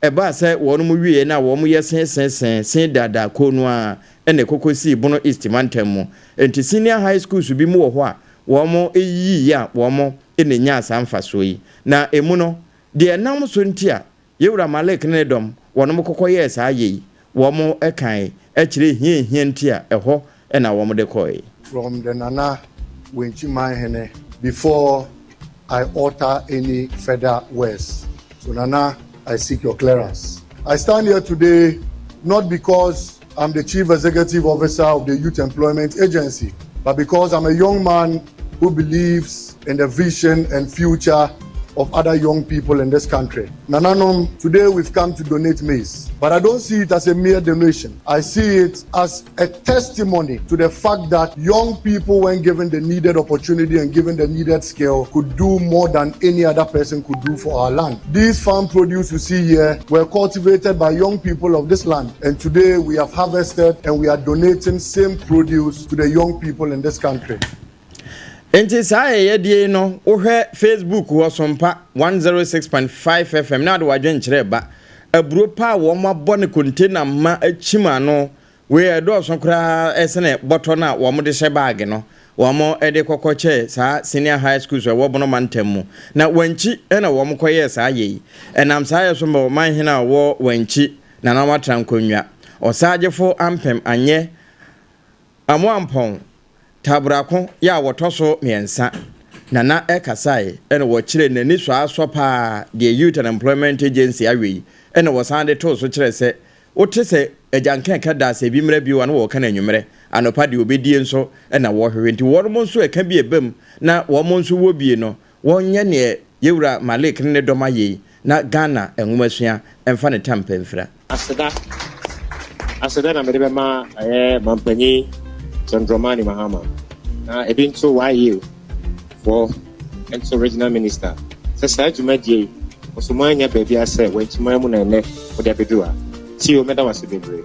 S1: a ɛbaa sɛ wɔnom wieɛ no a wɔn yɛ se se se se daadaa kuo no ara na ɛkɔkɔ sii Bono East mantam mu. Enti senior high schools bi mu wɔ hɔ a wɔn yiyiiɛ a wɔn na ɛnyaa saa mfasoɔ yi. Na ɛmu no deɛ ɛnam so nti a Yewura Malik ne ne dɔm, wɔnom kɔkɔ yɛɛ saa yei, wɔn kae kyerɛɛ hia ehia nti a ɛhɔ na wɔn de kɔɔe.
S4: From the Nana Wenchi Manhene before I utter any further words. So Nana, I seek your clearance. I stand here today not because I'm the Chief Executive Officer of the Youth Employment Agency, but because I'm a young man who believes in the vision and future of other young people in this country. Nananom, today we've come to donate maize, but I don't see it as a mere donation. I see it as a testimony to the fact that young people, when given the needed opportunity and given the needed skill, could do more than any other person could do for our land. These farm produce you see here were cultivated by young people of this land, and today we have harvested and we are donating same produce to the young people in this country.
S1: Enti saa ayɛyɛdeɛ yi no, wohwɛ Facebook hɔ Sompa 106.5 FM na wode w'adwenkyerɛ ba. Aburo pa a wɔabɔ no container ma akyim ano, wei ɛdɔɔso koraa sene bɔtɔ no a wɔde hyɛ baage no, wɔde kɔkɔ kyɛɛ saa senior high schools a ɛwɔ Bono mantam mu. Na Wankyi na wɔkɔyɛɛ saa yɛ yi. Ɛnam saa yɛ so ma ɔmanhene a ɔwɔ Wankyi, Nana Watra Nkonnwa, Ɔsaagyefo Ampem Anyɛ, Amoampɔn, Tabrako yɛ a wɔtɔ so miɛnsa na na ɛkasae ɛna wɔkyerɛ n'ani sɔ asɔ paa deɛ Youth and Employment Agency ayɔ yi ɛna wɔsan de too so kyerɛ sɛ wote sɛ agyanka ɛka da sɛ ebi mmra bio a na wɔka no anwummerɛ anɔpa deɛ ɔbɛdie nso ɛna wɔhwehwɛ nti wɔnom nso ɛka bi ɛbam na wɔn nso wɔ bie no wɔnyɛ neɛ Yɛwura Malik ne ne dɔm ayɛ yi na Ghana nwomasua mfa ne tam pɛ mfira.
S2: Aseda, aseda na mede bɛma ɛyɛ Mampanyin John Dramani Mahama na ebi nso YU foɔ nso Regional Minister sɛ saa dwumadie yi.
S5: Wo nso moannya baabi a sɛ Wankyiman mu na ɛnnɛ wode abɛduru ha. Tio, mɛda wo ase bebree.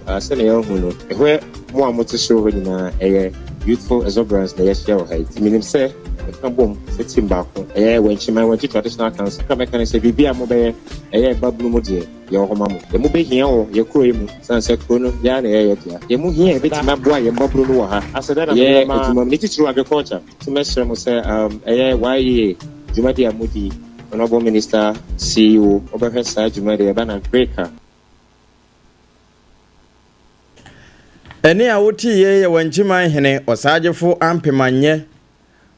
S5: Ah, sɛnea yɛahu no, ɛhɔ mo a mote soro hɔ nyinaa, ɛyɛ Youthful Exuberance na yɛahyia wɔ ha yi. Nti menim sɛ yɛka bom sɛ team baako. Ɛyɛ Wankyiman, Wankyi Traditional Council. Kakra mɛka ne sɛ, biribi a mobɛyɛ, ɛyɛ babunu mu deɛ, yɛwɔ hɔ ma mo. Yɛn mu bɛhia wɔ yɛn kuro yi mu, sane sɛ kuro no, yɛn ara na ɛyɛ yɛn dea. Yɛn mu hia a yɛbɛtumi aboa yɛn mmabunu no wɔ ha. Yɛ adwuma mu, ne titiriw agriculture. Nti mɛsrɛ mo sɛ um, ɛyɛ YEA dwumadi a modi, Honourable Minister, CEO, wobɛhwɛ saa dwumadi ɛba na break a.
S1: Ɛnne a wotee yei yɛ Wankyiman hene Ɔsaagyefo Ampemanyɛ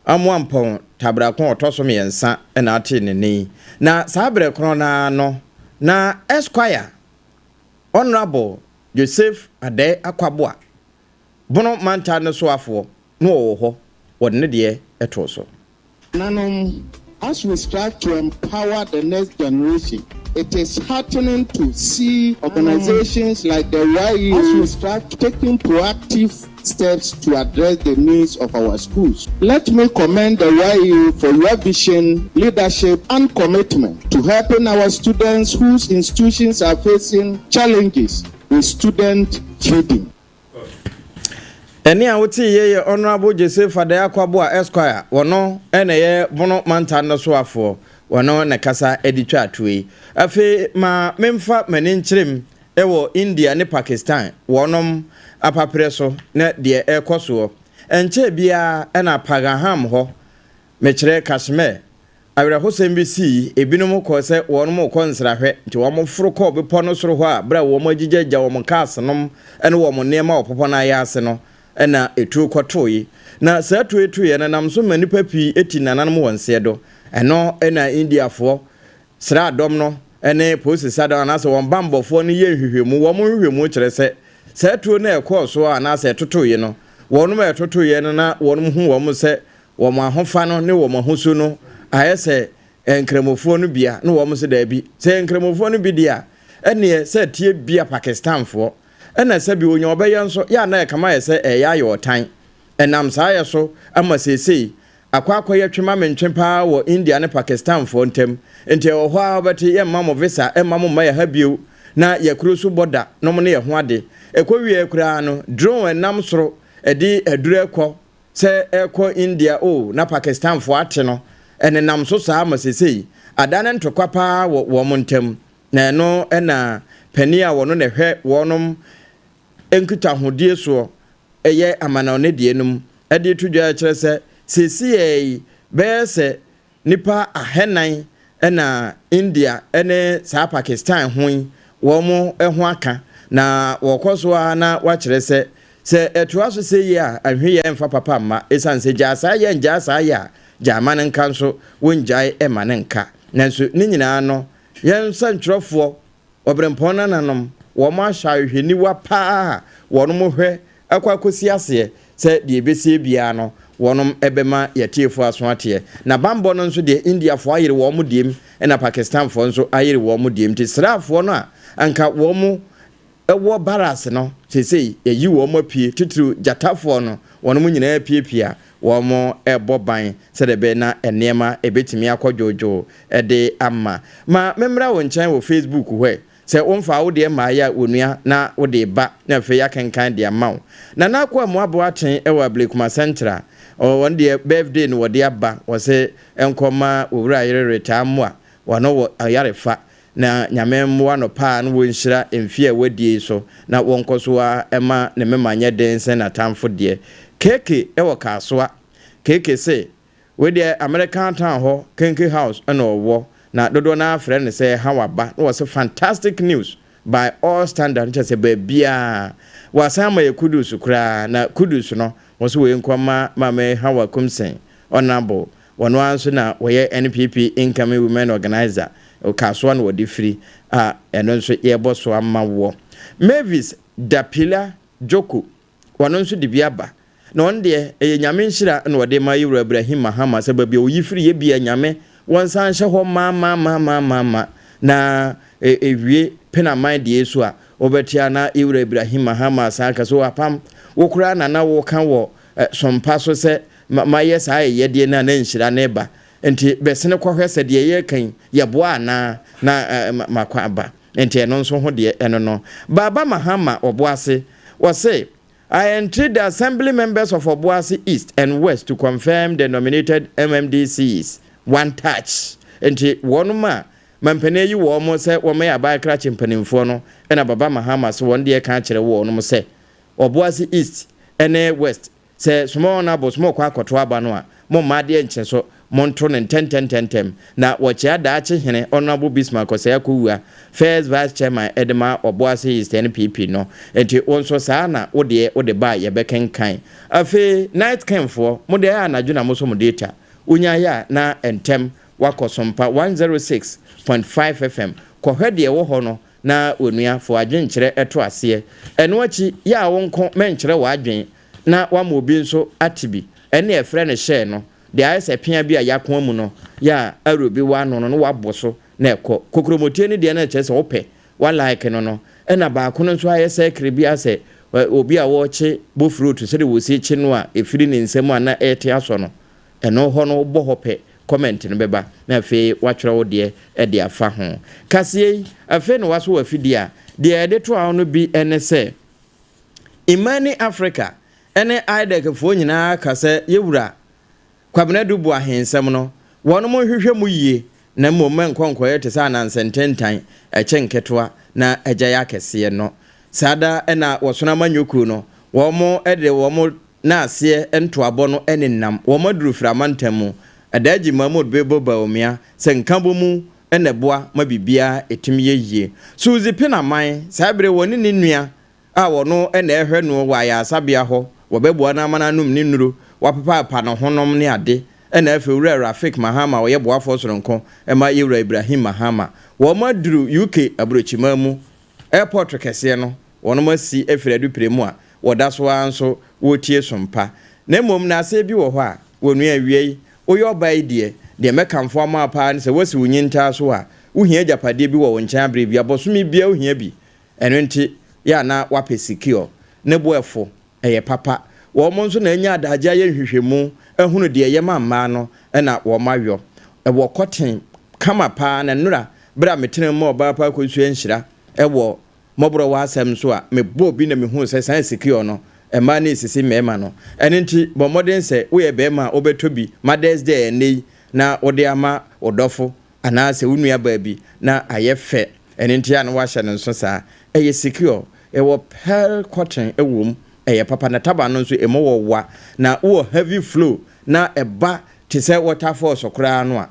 S1: Amoampɔn Tabrako a ɔtɔ so mmiɛnsa na atee ne nne yi. Na saa berɛ korɔ no ara no, na Esquire Honourable Joseph Adei Akwaboah, Bono mantam no soafoɔ, na ɔwɔ hɔ, wɔde ne deɛ too so.
S6: Nanom, as we strive to empower the next generation, it is heartening to see organizations like the YEO taking proactive steps to address the needs of our schools. Let me commend the YEO for your vision, leadership, and commitment to helping our students whose institutions are facing challenges with student feeding.
S1: Ɛnne a wotee yei yɛ Honourable Joseph Adai Akwaboah Esquire, wɔno na ɛyɛ Bono mantam no soafoɔ, wɔno na ɛkasa de twaa toɔ yi. Afei ma memfa m'ani nkyerɛ mu wɔ India ne Pakistan wɔnom apaperɛ so na deɛ ɛrekɔ soɔ. Ɛnkyɛɛ biara na Paghaham hɔ, mekyerɛ Kashmir, Awerɛhosɛm bi sii, ebinom kɔɔ sɛ wɔrekɔ nsrahwɛ, nti wɔforo kɔɔ bepɔ no soro hɔ a bere a wɔagyigyagyigya wɔn cars nom ne wɔn nneɛma wɔ bepɔ no ayaase no na etuo kɔtoe. Na saa tuo yi toeɛ no nam so ma nnipa pii ti nananom wɔn nseɛ do. Ɛno na Indiafoɔ sraadɔm no ne polisi sadɔm anaasɛ wɔn bammɔfoɔ no yɛɛ nhwehwɛmu. Wɔn nhwehwɛmu kyerɛ sɛ saa tuo no a ɛkɔɔ so anaasɛ ɛtotoeɛ no, wɔnom a ɛtotoeɛ no na wɔnom hu wɔn sɛ Wɔn ahofa no ne wɔn ahosu no ayɛ sɛ Nkramofoɔ no bi a, na wɔn se daabi. Sɛ ɛyɛ Nkramofoɔ no bi deɛ a, ɛneɛ sɛ ɛteɛ bia Pakistanfoɔ. Ɛna sɛbi onya ɔbɛyɛ nso, yɛ a na ɛkame ayɛ sɛ ɛreyɛ ayɛ ɔtan. Ɛnam saa yɛ so ama seesei akɔ akɔyɛ twe-ma-mentwe paa wɔ India ne Pakistanfoɔ ntam. Nti ɛwɔ hɔ ara wobɛte yɛmma mo visa mma mo mma yɛ ha bio na yɛkuro so bɔda nom ne yɛ ho ade. Ɛkɔwieɛ koraa no, drone ɛnam soro ɛde aduro ɛkɔ Sɛ ɛrekɔ India o, na Pakistanfoɔ ate no, ɛnenam so saa ma seesei adane ntɔkwa paa wɔ wɔn ntam. Na ɛno na panin a ɔno na ɛhwɛ wɔnom nkitahodie soɔ yɛ amanɔne deɛ no mu de reto dwa kyerɛ sɛ seesei yi bɛyɛ sɛ Nnipa ahanan na India ne saa Pakistan ho yi wɔn ho aka, na wɔkɔ so ara na wɔakyerɛ sɛ, sɛ ɛtoa so sɛ yie a, ahweyɛ mfa papa mma, esiane sɛ gyaa saa yɛ ngyaa saa yɛ a, gyaa ma no nka nso, wongyae mma no nka. Nanso ne nyinaa no, yɛn nsɛntwerɛfoɔ Ɔberempɔn nananom, wɔn ahyɛ ahwehwɛniwa paa a wɔn hwɛ akɔ akɔsi aseɛ sɛ deɛ ɛbɛsie biara no wɔn bɛma yɛatiefoɔ aso ateɛ. Na banbɔ no nso deɛ Indiafoɔ ayere wɔn deɛm ɛna Pakistanfoɔ nso ayere wɔn deɛm nti sraafoɔ no a anka wɔn wɔ barracks no seesei yɛayi wɔn apue titiriw gyatafoɔ no wɔn nyinaa apiepie a wɔrebɔ ban sɛdeɛ ɛbɛyɛ na nneɛma ɛbɛtumi akɔ dwoodwoo de ama. Ma memmra wo nkyɛn wɔ Facebook hɔ ɛ. Sɛ womfaa wo deɛ mmaeɛ a onua na wode reba na afei yɛakenkan de ama wo. Nana Akua Amoah Boateng wɔ Ablekuma Central, wɔn deɛ birthday no wɔde aba, wɔse nkɔ ma Owura yere Rita Amoah, wɔno wɔ ayarefa Na Nyame mmoa no paa na wɔnhyira mfeɛ a wadie yi so na wɔnkɔ so ara mma ne mema nyɛ den sɛ n'atamfo deɛ. Keke wɔ Kasoa. Keke se, wei deɛ American town hɔ Kenke House na ɔwɔ na dodoɔ no ara frɛ no sɛ Hawa ba na wɔse fantastic news by all standards kyerɛ sɛ baabiara. Wɔasan ama yɛ kudus koraa na kudus no wɔse wei nkɔ mma Maame Hawa Kumsen, Honourable Wɔno ara nso na wɔyɛ NPP incoming women organiser, Kasoa na wɔde firi a ɛno nso yɛrebɔ so ama woɔ. Mavis Dapila Djoko, wɔno nso de bi aba. Na ɔno deɛ ɛyɛ Nyame nhyira na ɔde ma Yewura Ibrahim Mahama sɛ baabi a ɔyi firi yɛ bia Nyame wɔnsan nhyɛ hɔ ma-ma-ma-ma-ma-ma na ɛwie penaman deɛ so a wobɛte a na Yewura Ibrahim Mahama asan aka sɛ o apam wo koraa na na woka wɔ sompa so sɛ Ma mayɛ saa ayɛyɛdeɛ no a na nhyira no reba. Nti bɛsene kɔhwɛ sɛ deɛ yɛreka yi yɛboa anaa na makɔ aba. Nti ɛno nso ho deɛ ɛno no. Baba Mahama Obuasi, wɔse, I entreat the assembly members of Obuasi East and West to confirm the nominated MMDCs one touch. Nti wɔnom a mampanin ayi wɔn sɛ wɔmmɛyɛ aban krakye mpanimfoɔ no na Baba Mahama se wɔn deɛ ka akyerɛ wɔnom sɛ Obuasi East ne West Sɛ small no abo small kɔ akɔto aba no a, momma adeɛ nkye so, monto no ntɛntɛntɛntɛm. Na wɔkyea Daakye Hene Honourable Bismarck Osei Akowua, First Vice Chairman de ma Obuasi East NPP no. Nti wo nso saa na wo deɛ wode ba a yɛbɛkenkan. Afei Night King foɔ, mo deɛ ɛyɛ anadwo na mosɔ mo data. Wonyaeɛ a na ntɛm woakɔ Sompa 106.5 FM kɔhwɛ deɛ ɛwɔ hɔ no na onua fa w'adwenkyerɛ to aseɛ. Ɛno akyi, yɛ a wo nko mɛnkyerɛ w'adwen na woama obi nso ate bi. Ɛnne a ɛfrɛ no hyɛɛ no, deɛ ayɛ sɛ pea bi a yɛakoa mu no, yɛ a arrow bi wɔ ano no na woabɔ so na ɛkɔ. Kokromotie no deɛ na ɛkyerɛ sɛ wopɛ, wa like no no. Ɛna baako no nso ayɛ circle bi asɛ obi a ɔrekye bofrot sɛdeɛ wɔsi kye no a ɛfiri ne nsam a na ɛrete asɔ no. Ɛno hɔ no wobɔ hɔ pɛ, comment no bɛba na afei woatwerɛ wo deɛ de afa ho. Kaseɛ yi, afei na woaso w'afidie a, deɛ yɛde toa wo no bi ne sɛ, Imani Africa ne IDEC foɔ nyinaa ka sɛ yɛwura Kwabena Adu Boahen nsɛm no, wɔnom nhwehwɛ mu yie na mmom mɛnkɔ nkɔyɛ te sɛ ananse ntentan, ɛkyɛ nketewa na agyae akɛseɛ no. Saa da na wɔsono amanyɔkuo no, wɔn de wɔn naaseɛ ntoabɔ no nenam wɔn aduru firi amantam mu. Adagyi Mahmood Bebo Bawumia sɛ nkabɔmu na ɛboa ma biribiara ɛtumi yɛ yie. Suzy Pinaman, saa berɛ wɔne ne nua a ɔno na ɛrehwɛ noɔ wɔ ayaresabea hɔ, wɔbɛboa no ama no anom ne nnuro, wɔapepapepa ne honom ne ade, ɛna afei Owura Rafik Mahama a ɔyɛ boafoɔ soronko ma Yɛwura Ibrahim Mahama. Wɔn aduru UK aburokyiman mu airport kɛseɛ no, wɔnom asi afiri adupire mu a wɔda so ara nso wɔretie som pa. Na mmom nnaseɛ bi wɔ hɔ a, wɔnua awiei, woyɛ ɔbaa yi deɛ, deɛ mɛkamfo ama wo paa ne sɛ woasi wo nyintaa so a, wohia agyapadeɛ bi wɔ wo nkyɛn aberɛ biara, bɔsome biara wohia bi. Ɛno nti, yɛ a na woapɛ secure, ne bo ɛfo, ɛyɛ papa. Wɔn nso na anya adagye ayɛ nhwehwɛmu ahunu deɛ ɛyɛ ma mmaa no na wɔn ayɔ. Ɛwɔ kɔten kama paa na nnora berɛ a metena mu ma ɔbaa pa akɔsua nhyira wɔ mmɔborɔwa asɛm so a mebɔɔ bi na mehuu sɛ saa secure no mmaa no resisi mmarima no. Ɛno nti bɔ mmɔden sɛ woyɛ barima a wobɛtɔ bi Mother's Day ɛnnɛ yi na wode ama wo dɔfo Anaasɛ wo nuabaa bi na ayɛ fɛ, ɛno nti a na woahyɛ no nso saa. Ɛyɛ secure, ɛwɔ pearl cotton wɔ mu, ɛyɛ papa na taban no nso ɛmu wɔ wa na wowɔ heavy flow na ɛba te sɛ water falls koraa no a,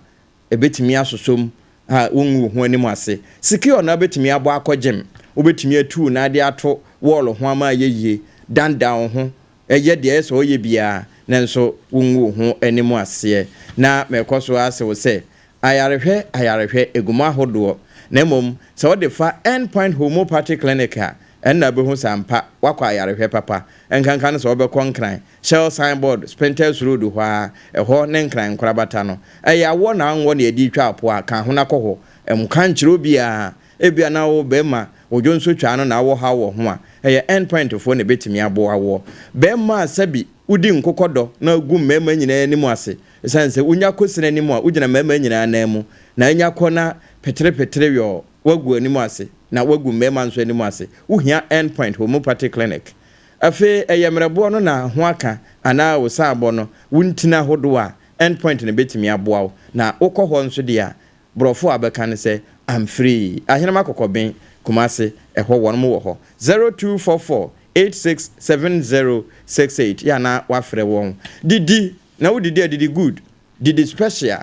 S1: ɛbɛtumi asosɔ mu a wongu wo ho anim ase. Secure na wobɛtumi abɔ akɔ gym, wobɛtumi atu wo nan de ato wall ho ama ayɛ yie, dandan wo ho Yɛ deɛ ɛyɛ sɛ ɔyɛ biara, nanso wongu wo ho anim aseɛ. Na merekɔ so ara ase wo sɛ, ayarehwɛ, ayarehwɛ, ɛgu mu ahodoɔ. Na mmom, sɛ wode fa End Point Homeopathy Clinic a, ɛnna wobɛhu sɛ ampa, woakɔ ayarehwɛ papa. Nkanka no sɛ wobɛkɔ Nkran, Shell Signboard, Spintex Road hɔ ara, ɛhɔ ne Nkran nkorabata no. Ɛyɛ awɔ na anwɔ na yɛde retwa apo a, ka ho na kɔ hɔ. Nka nkyerɛ obiara. Ebia na wo barima wo dwonsotwaa no na awɔ haw wɔ ho a, ɛyɛ End Point foɔ na ɛbɛtumi aboa woɔ. Barima a sɛbi wodi nkokɔdɔ na wogu mmarima nyinaa anim ase, ɛsiane sɛ wonya kɔ sini anim a wogyina mmarima nyinaa nan mu, na anya kɔ na peterepetere yɔɔ, woagu anim ase na woagu mmarima nso anim ase. Wohia End Point Homeopathy Clinic. Afei ɛyɛ mmerɛboɔ no na ho aka anaa wo saabɔ no, wo ntini ahodoɔ a, End Point na ɛbɛtumi aboa wo. Na wokɔ hɔ nso deɛ a, Borɔfo a bɛka ne sɛ I'm free. Ahenema Kɔkɔben, Kumasi, ɛhɔ wɔnom wɔ hɔ. 0244 86 70 68 yɛ a na wafrɛ wɔn. Didi na wo didi a didi good, didi special.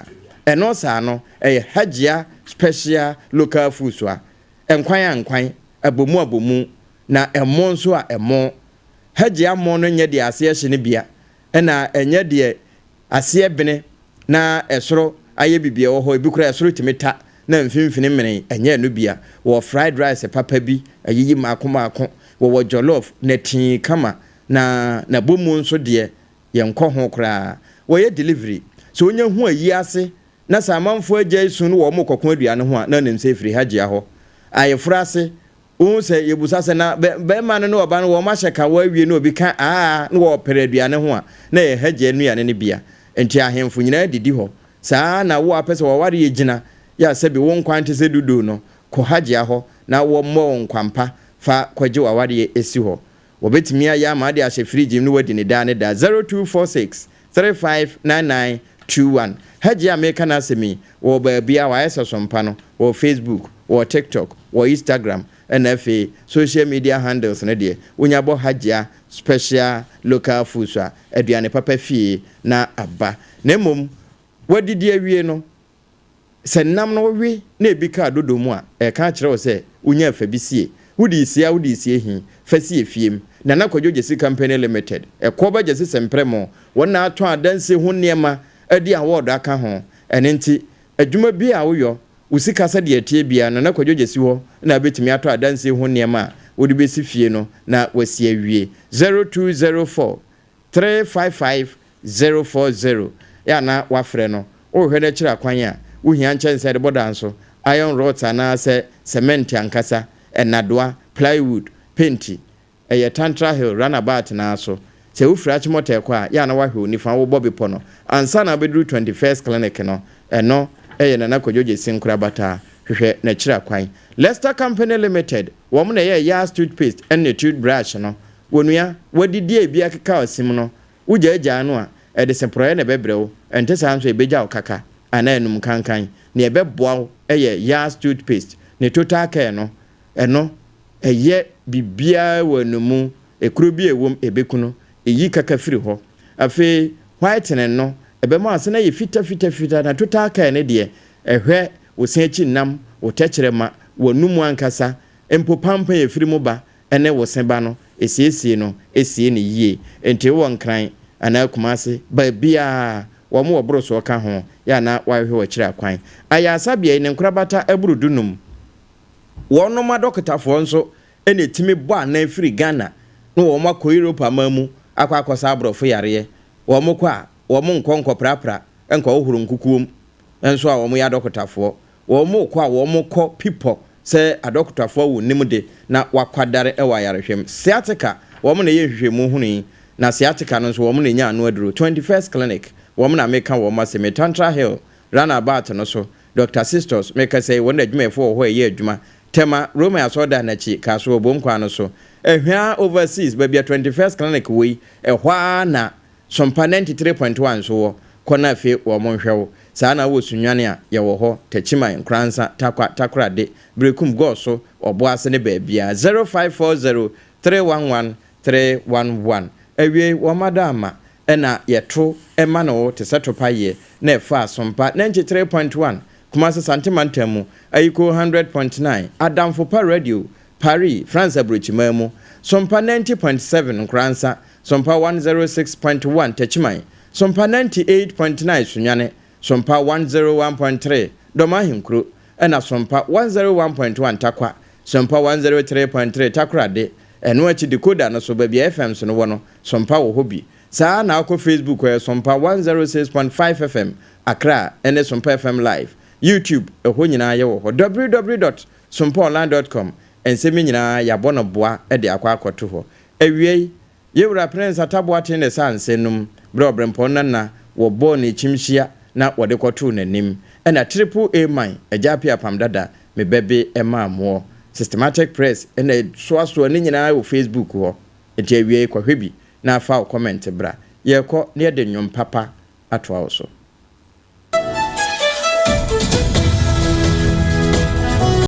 S1: Ɛno saa no ɛyɛ Hajia special local food a. Nkwan a nkwan, abomu abomu, na ɛmo nso a ɛmo. Hajia mo no nyɛ deɛ aseɛ hye no bia, ɛna ɛnyɛ deɛ aseɛ bene na ɛsoro ayɛ bibi ɛwɔ hɔ, ebi koraa ɛsoro tumi ta na mfimfini mene, ɛnyɛ ɛno bia. Wɔwɔ fried rice papa bi, ayiyi mmaako mmaako, wɔwɔ jollof, nɛtee kama, na n'abomu nso deɛ yɛnkɔ ho koraa. Wɔyɛ delivery, sɛ wonya hu ayi ase na sɛ amanfoɔ agyae su no wɔn rekɔko aduane ho a, na wonim sɛ ɛfiri Hajia hɔ. Ayeforo ase, Wohu sɛ yɛbusa sɛ, na bɛrima no ne ɔbaa no wɔn ahyɛ kawa awie na obi ka aa na wɔrepere aduane ho a, na ɛyɛ Hajji nnuane no bia. Enti ahemfo nyinaa didi hɔ. Saa ara na wo a wopɛ sɛ w'awareɛ gyina yɛ a sɛbi wo nkwa nte sɛ dudoo no, kɔ Hajia hɔ na wɔmmɔ wo nkwampa fa kɔgye w'awareɛ si hɔ. Wɔbɛtumi ayɛ ama wode ahyɛ fridge mu na woadi no daa ne daa. 0246 3599 21. Hajia a mereka n'asɛm yi, wɔwɔ baabiara, wɔayɛ sɛ sompa no, wɔwɔ Facebook, wɔwɔ TikTok, wɔwɔ Instagram, ɛna afei social media handles no deɛ, wonya bɔ Hajia Special Local Foods a, aduane papa fie na aba. Na mmom, woadidi awie no, Sɛ nam no wowe na ebi ka dodo mu a, ɛreka akyerɛ wo sɛ wonyaa fa bi sie. Wode resie a wode resie he? Fa sie fiem. Nana Kwadwo Gyasi Company Limited, Ɛkoɔ Gyasi Sɛmprɛmo, wɔn na atɔn adansie ho nneɛma adi awɔɔdo aka ho. Ɛno nti, adwuma biara a woyɔ, wo sika sɛdeɛ ɛteɛ biara, Nana Kwadwo Gyasi hɔ na wobɛtumi atɔ adansie ho nneɛma a wode bɛsi fie no na woasi awie. 0204 355 040 yɛ a na woafrɛ no. Worehwɛ no akyiri akwan a, wohia nkyɛnsee a yɛde bɔ dan so, iron rods anaasɛ sɛmɛnte ankasa, nnadewa, plywood, penti. Ɛyɛ Tantra Hill runabout no ara so. Sɛ wofiri Achimota rekɔ a, yɛ a na woahwɛ wo nifa, wobɔ bepɔ no ansa na wobɛduru 21st Clinic no. Ɛno yɛ Nana Kwadwo Gyasi nkorabataa. Hwehwɛ n'akyiri akwan. Lester Company Limited, wɔn na ɛyɛɛ Yas toothpaste ne toothbrush no. Onua, woadidi a ebi akeka w'asim no, Wugyaagyaa no a, ɛde se porɔeɛ na ɛbɛbrɛ wo, ɛnte saa nso a ɛbɛgya wo kaka anaa anum kankan. Nea ɛbɛboa wo yɛ Yaz toothpaste ne Total Care no, ɛno ɛyɛ biribiara wɔ anomu, ekuro bi a ɛwom ɛbɛku no, ɛyi kaka firi hɔ. Afei whitening no, ɛbɛma w'ase no ayɛ fitafitafita na Total Care no deɛ, ɛhwɛ wo se akyi nnam, wo tɛkyerɛma, w'anomu ankasa, mpo pampan a ɛfiri mu ba ne wo se ba no, esiesie no, esie no yie. Enti wowɔ Nkran anaa Kumase, baabiara, wɔn wɔ borosoɔ ka ho, yɛ a na woahwehwɛ w'akyiri akwan. Ayaresabea yi, ne nkorabata aburu dunum. Wɔnom adɔkotafoɔ nso na ɛtumi bɔ anan firi Ghana na wɔn akɔ Europe aman mu akɔ akɔsa aborɔfo yareɛ. Wɔn kɔ a, wɔn nkɔ nkɔprapra, nkɔhohoro nkukuom nso a wɔyɛ adɔkotafoɔ. Wɔrekɔ a wɔkɔ pipɔ sɛ adɔkotafoɔ a wɔnim de na wɔakwadare wɔ ayarehwɛ mu. Sciatica, wɔn na ɛyɛ nhwehwɛmu hunu yi, na sciatica no nso wɔn na ɛnya ano aduro. 21st Clinic, wɔn na meka wɔn asɛm yi. Tantra Hill, Runabout no so, Doctor Sistos, mekasa yi, wɔn adwumayɛfoɔ wɔ hɔ a ɛyɛ adwuma. Tema, Roman asɔredan no akyi, Kasoa, Obom kwan no so. Ahwea Overseas, baabi a 21st Clinic wɔ yi, ɛhɔ ara na Sompa 93.1 nso wɔ, kɔ na afei wɔn nhwɛ wo. Saa na wɔ Sunyani a, yɛwɔ hɔ, Takyiman, Nkoransa, Tarkwa, Takorade, Berekum, Gɔɔso, Ɔboase ne baabiara. 0540 311 311 Awiei, wɔn adaama na yɛto ma no wo te sɛ topayeɛ na ɛfaa Sompa 93.1, Kumasi Sante Mantam mu, Ayikoo 100.9, Adamfo Pa Radio, Paris, France Aburokyiman mu, Sompa 90.7, Nkoransa, Sompa 106.1 Techiman, Sompa 98.9 Sunyani, Sompa 101.3 Dɔm Ahenkuro, ɛna Sompa 101.1 Tarkwa, Sompa 103.3 Takoradi. Ɛno akyi decoder no so, baabi a FMs no wɔ no, Sompa wɔ hɔ bi. Saa ara na wokɔ Facebook a, ɛyɛ Sompa 106.5 FM Accra ɛne Sompa FM Live. YouTube, ɛhɔ nyinaa yɛwɔ hɔ. www dot sompaonline dot com, Nsɛm yi nyinaa yɛabɔ no boa de akɔ akɔto hɔ. Awiei, Yewura Prince Atta Boateng ne saa nsɛm no mu berɛ a Ɔberempɔn Nana wɔbɔɔ ne kyimhyia na wɔde kɔtoo n'anim. Ɛna Triple A man, Agya Appiah Apam Dada, me bɛ be maa moɔ. Systematic Press na ɛsoasoa ne nyinaa wɔ Facebook hɔ. Nti awiei kɔhwɛ bi na fa wo comment bra. Yɛrekɔ na yɛde nnwom papa atoa wo so.